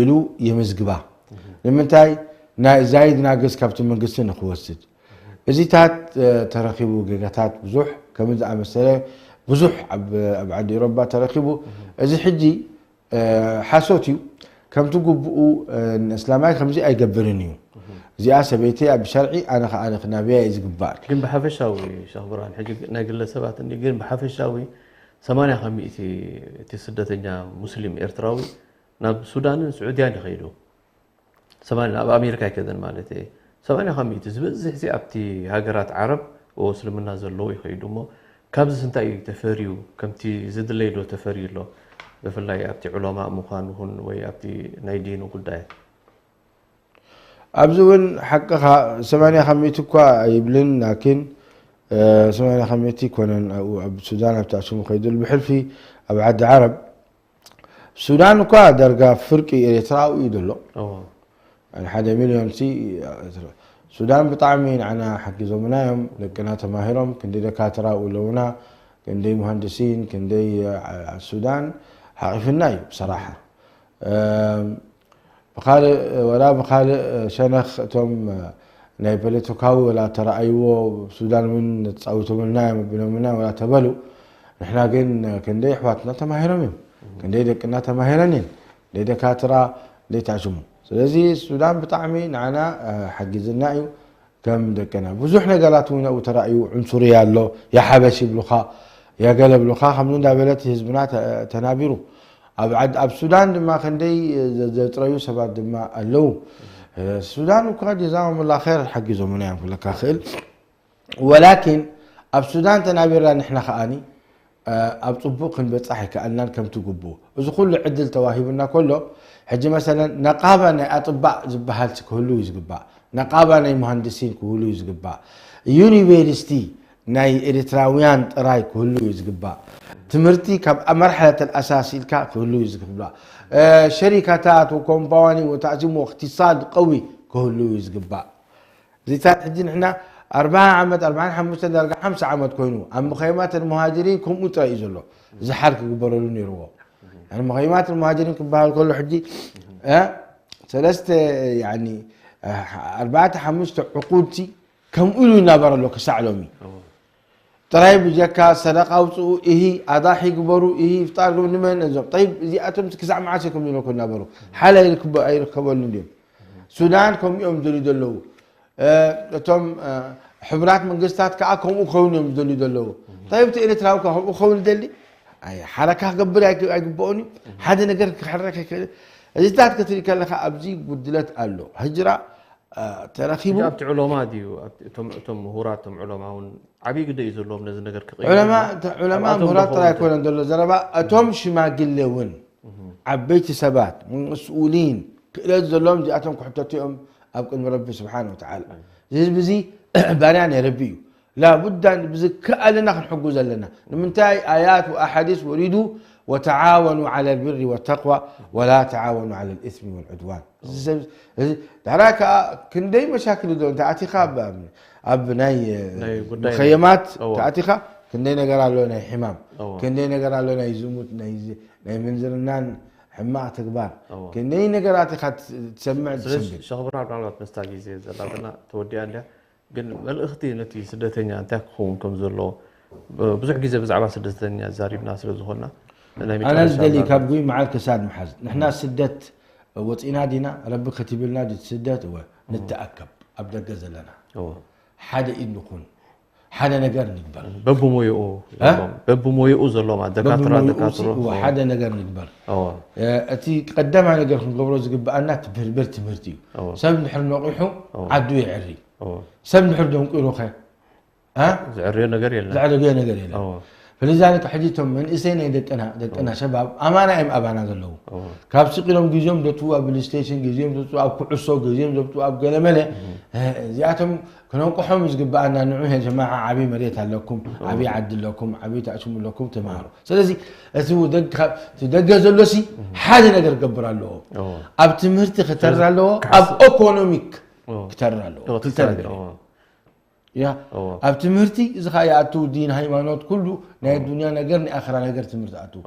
ኢሉ የምዝግባ። ንምንታይ ናይ ዛይድ ናገስ ካብቲ መንግስቲ ንክወስድ እዚታት ተረኪቡ ጌጋታት ብዙሕ ከምዚ ዝኣመሰለ ብዙሕ ኣብ ዓዲ ኤሮባ ተረኪቡ። እዚ ሕጂ ሓሶት እዩ። ከምቲ ግቡኡ ንእስላማይ ከምዚ ኣይገብርን እዩ። እዚኣ ሰበይቲ ኣብ ሸርዒ ኣነ ከዓ ክናብያ እዩ ዝግባእ። ግን ብሓፈሻዊ ሸኽ ብርሃን ሕጂ ናይ ግለሰባት እንዲ ግን ብሓፈሻዊ ሰማንያ ከሚእቲ እቲ ስደተኛ ሙስሊም ኤርትራዊ ናብ ሱዳንን ስዑድያን ይኸይዱ። ሰማንያ ኣብ ኣሜሪካ ኣይከደን ማለት እየ። ሰማንያ ካብ ሚእቲ ዝበዝሕ እዚ ኣብቲ ሃገራት ዓረብ ኦ እስልምና ዘለዉ ይኸይዱ እሞ ካብዚስ እንታይ እዩ ተፈርዩ? ከምቲ ዝድለይ ዶ ተፈርዩ ኣሎ? ብፍላይ ኣብቲ ዑለማእ ምዃን ይኹን ወይ ኣብቲ ናይ ዲኑ ጉዳያት። ኣብዚ እውን ሓቅኻ ሰማንያ ካብ ሚእቲ እኳ ኣይብልን ላኪን ሰማንያ ካብ ሚእቲ ኣይኮነን ኣብኡ ኣብ ሱዳን ኣብቲ ኣሽሙ ከይዱ ብሕልፊ ኣብ ዓዲ ዓረብ ሱዳን እኳ ዳርጋ ፍርቂ ኤርትራዊ እዩ ዘሎ። ሓደ ሚልዮን ሲ ሱዳን ብጣዕሚ ንዓና ሓጊዞምና እዮም። ደቅና ተማሂሮም ክንደይ ደካትራ ኣለውና፣ ክንደይ ሙሃንድሲን፣ ክንደይ ሱዳን ሓቂፍና እዩ ብሰራሓ። ብኻልእ ወላ ብኻልእ ሸነኽ እቶም ናይ ፖለቲካዊ ወላ ተረኣይዎ ሱዳን እውን ተፃዊቶምልና እዮም ኣቢሎምልና ወላ ተበሉ ንሕና ግን ክንደይ ኣሕዋትና ተማሂሮም እዮም፣ ክንደይ ደቅና ተማሂረን እየን፣ ክንደይ ደካትራ፣ ክንደይ ተዕሽሙ። ስለዚ ሱዳን ብጣዕሚ ንዓና ሓጊዝና እዩ። ከም ደቅና ብዙሕ ነገራት እውን ኣብኡ ተራእዩ፣ ዕንሱርያ ኣሎ፣ ያሓበሽ ይብሉኻ፣ ያገለ ብሉኻ፣ ከምዚ እንዳበለት ህዝብና ተናቢሩ። ኣብ ዓድ ኣብ ሱዳን ድማ ክንደይ ዘጥረዩ ሰባት ድማ ኣለዉ። ሱዳን እኳ ጀዛሁሙላ ኸይር ሓጊዞምና እዮም ክብለካ ክእል። ወላኪን ኣብ ሱዳን ተናቢርና ንሕና ከኣኒ ኣብ ፅቡቕ ክንበፃሕ ኣይከኣልናን ከምቲ ግቡእ። እዚ ኩሉ ዕድል ተዋሂቡና ከሎ ሕጂ መሰለን ነቃባ ናይ ኣጥባእ ዝበሃል ክህሉ እዩ ዝግባእ። ነቃባ ናይ መሃንድሲን ክህሉ እዩ ዝግባእ። ዩኒቨርሲቲ ናይ ኤርትራውያን ጥራይ ክህሉ እዩ ዝግባእ። ትምህርቲ ካብ መርሐለት ኣሳስ ኢልካ ክህሉ እዩ ዝግባእ። ሸሪካታት ወኮምፓኒ ወታእዚም ወእክትሳድ ቀዊ ክህሉ እዩ ዝግባእ። እዚታት ሕጂ ንሕና ኣርብዓ ዓመት ኣርብዓን ሓሙሽተን ዳርጋ ሓምሳ ዓመት ኮይኑ ኣብ መኸይማት ሙሃጅሪን ከምኡ ጥራይ እዩ ዘሎ። ዝሓር ክግበረሉ ነይርዎ። ሙኸይማት ሙሃጅሪን ክበሃል ከሎ ሕጂ ሰለስተ ኣርባዕተ ሓሙሽተ ዕቁድቲ ከምኡ ኢሉ ይናበር ኣሎ ክሳዕ ሎሚ። ጥራይ ብጀካ ሰደቃ ኣውፅኡ፣ ኢሂ ኣዳሒ ግበሩ፣ ኢሂ ይፍጣር ግበሩ፣ ንመን እዞም? ጠይብ እዚኣቶም ክሳዕ መዓስ እዮም ከምዚ ኢሎም ክናበሩ? ሓል ኣይርከበሉን ድዮም? ሱዳን ከምኡ እዮም ዝደልዩ ዘለዉ። እቶም ሕቡራት መንግስታት ከዓ ከምኡ ክኸውን እዮም ዝደልዩ ዘለዉ። ጠይብ እቲ ኤርትራዊ ከ ከምኡ ክኸውን ይደሊ? ሓረካ ክገብር ኣይግበኦን እዩ። ሓደ ነገር ክሕረክ ኣይክእል። እዚታት ክትርኢ ከለካ ኣብዚ ጉድለት ኣሎ። ህጅራ ተረኪቡ። ኣብቲ ዑለማ ድዩ እቶም ምሁራት እቶም ዑለማ እውን ዓብዪ ግደ እዩ ዘለዎም ነዚ ነገር ክቕይሩ። ዑለማ ምሁራት ጥራይ ኣይኮነን ዘሎ ዘረባ፣ እቶም ሽማግለ እውን ዓበይቲ ሰባት መስኡሊን ክእለት ዘለዎም እዚኣቶም ክሕተቱ እዮም ኣብ ቅድሚ ረቢ ስብሓን ወተዓላ። እዚ ህዝቢ እዚ ባርያ ናይ ረቢ እዩ። ላቡዳ ብዝከኣለና ክንሕጉዝ ኣለና። ንምንታይ ኣያት ወኣሓዲስ ወሪዱ ወተዓወኑ ዓለ ልብሪ ወተቅዋ ወላ ተዓወኑ ዓለ ልእስሚ ወልዑድዋን። እዚ ሰብ እዚ ዳሕራ ከዓ ክንደይ መሻክል ዶ እንተ ኣቲኻ ኣብ ኣብ ናይ ናይ ጉዳይ ሙኸየማት እዎ። ተኣቲኻ ክንደይ ነገር ኣሎ ናይ ሕማም እዎ። ክንደይ ነገር ኣሎ ናይ ዝሙት ናይ ዝ- ናይ ምንዝርናን ሕማቕ ተግባር እዎ። ክንደይ ነገራት ኢኻ ት- ትሰምዕ ስለዚ ትሰምዕ ሸኽብራ ምናልባት ምስታ ግዜ ዘላትና ተወዲኣ እንድያ ግን መልእኽቲ ነቲ ስደተኛ እንታይ ክኸውን ከም ዘለዎ ብ- ብዙሕ ግዜ ብዛዕባ ስደተኛ ዛሪብና ስለ ዝኾንና ናይ ኣነ መጨረሻ ዝደሊ ምናልባት- ካብ ጉይ መዓል ክሳድ ምሓዝ ንሕና ስደት ወፂና ዲና ረቢ ከቲብልና ድቲ ስደት እወ ንተኣከብ ኣብ ደገ ዘለና እዎ። ሓደ ኢድ ንኹን ሓደ ነገር ንግበር በብሞይኡ እ? ዘሎም በብሞይኡ ዘሎም ደካትራ በብሞይኡ ደካትሮ ሲ- እወ ሓደ ነገር ንግበር እዎ። እ፣ እቲ ቀዳማይ ነገር ክንገብሮ ዝግብኣና ትብርብር ትምህርቲ እዩ እዎ። ሰብ እንድሕር ነቂሑ እዎ። ዓዱ የዕሪ እዎ። ሰብ እንድሕር ደንቂሩኸ እ? ዝዕርዮ ነገር የለን ዘዕረገዮ ነገር የለን እዎ። فلذلك ሕጂ እቶም መንእሰይ ናይ ደቅና ደቅና ሸባብ ኣማና እዮም ኣባና ዘለዉ ካብ ስቕ ኢሎም ግዜኦም ዘጥፍኡ ኣብ ፕሌስቴሽን ግዜኦም ዘጥፍኡ ኣብ ኩዕሶ ግዜኦም ዘጥፍኡ ኣብ ገለመለ እዚኣቶም ክነንቅሖም ዝግበኣና ንዑ ጀማዓ ዓብዪ መሬት ኣለኩም ዓብዪ ዓዲ ኣለኩም ዓብዪ ታእሽሙ ኣለኩም ተምሃሩ ስለዚ እቲ ደገ ዘሎሲ ሓደ ነገር ክገብር ኣለዎ ኣብ ትምህርቲ ክተር ኣለዎ ኣብ ኢኮኖሚክ ክተር ኣለዎ ክልተ ነገር ያ ኣብ ትምህርቲ እዚ ከዓ ይኣትው ዲን ሃይማኖት ኩሉ ናይ ዱንያ ነገር ናይ ኣኽራ ነገር ትምህርቲ ኣትው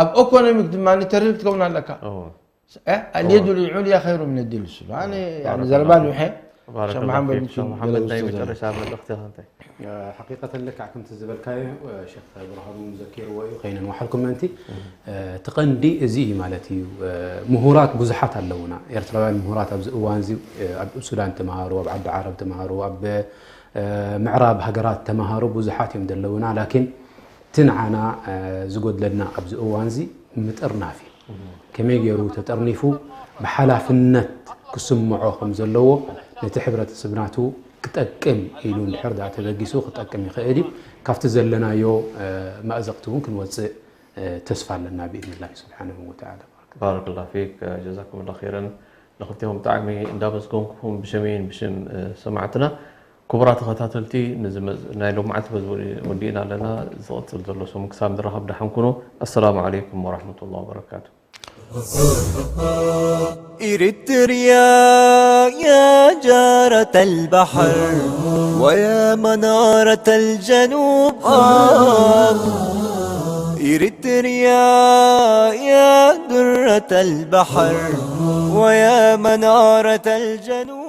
ኣብ ኢኮኖሚክ ድማ ንተሪር ክትከውን ኣለካ اليد العليا خير من اليد السفلى ኣነ ዘረባ ንውሐ ባረከላሁ ሸማሓን ፊክ። በልኩም ሸማሓን ገለ ናይ ውስጥ መጨረሻ መልእኽቲ እንታይ ሓቂቀተን ልክዕ ከምቲ ዝበልካዮ ሸክ ብርሃኑ ዘኪርዎ እዩ ከይነን ዋሓልኩም ምእንቲ እቲ ቀንዲ እዚ እዩ ማለት እዩ ምሁራት ብዙሓት ኣለውና ኤርትራውያን ምሁራት ኣብዚ እዋን እዚ ኣብ ሱዳን ተምሃሩ ኣብ ዓዲ ዓረብ ተምሃሩ ኣብ ምዕራብ ሃገራት ተምሃሩ ብዙሓት እዮም ዘለውና ላኪን እቲ ንዓና ዝጎድለና ኣብዚ እዋን እዚ ምጥርናፍ እዩ ከመይ ገይሩ ተጠርኒፉ ብሓላፍነት ክስምዖ ከም ዘለዎ ነቲ ሕብረተሰብ ናቱ ክጠቅም ኢሉ እንድሕር ዳ ተበጊሱ ክጠቅም ይኽእል እዩ ካብቲ ዘለናዮ ማእዘቕቲ እውን ክንወፅእ ተስፋ ኣለና ብኢድንላሂ ስብሓንሁ ወተዓላ ባረከላ ፊክ ጀዛኩም ላ ኸይረን ንክልቲኹም ብጣዕሚ እንዳመስገንኩኹም ብሸመይን ብሽም ሰማዕትና ክቡራት ተኸታተልቲ ናይ ሎማዓንቲ በዚ ወዲእና ኣለና ዝቕፅል ዘሎ ሰሙን ክሳብ ንራኸብ ደሓን ኩኑ ኣሰላሙ ዓለይኩም ወራሕመቱላ ወበረካቱ إريتريا يا جارة البحر ويا منارة الجنوب آه. إريتريا يا درة البحر ويا منارة الجنوب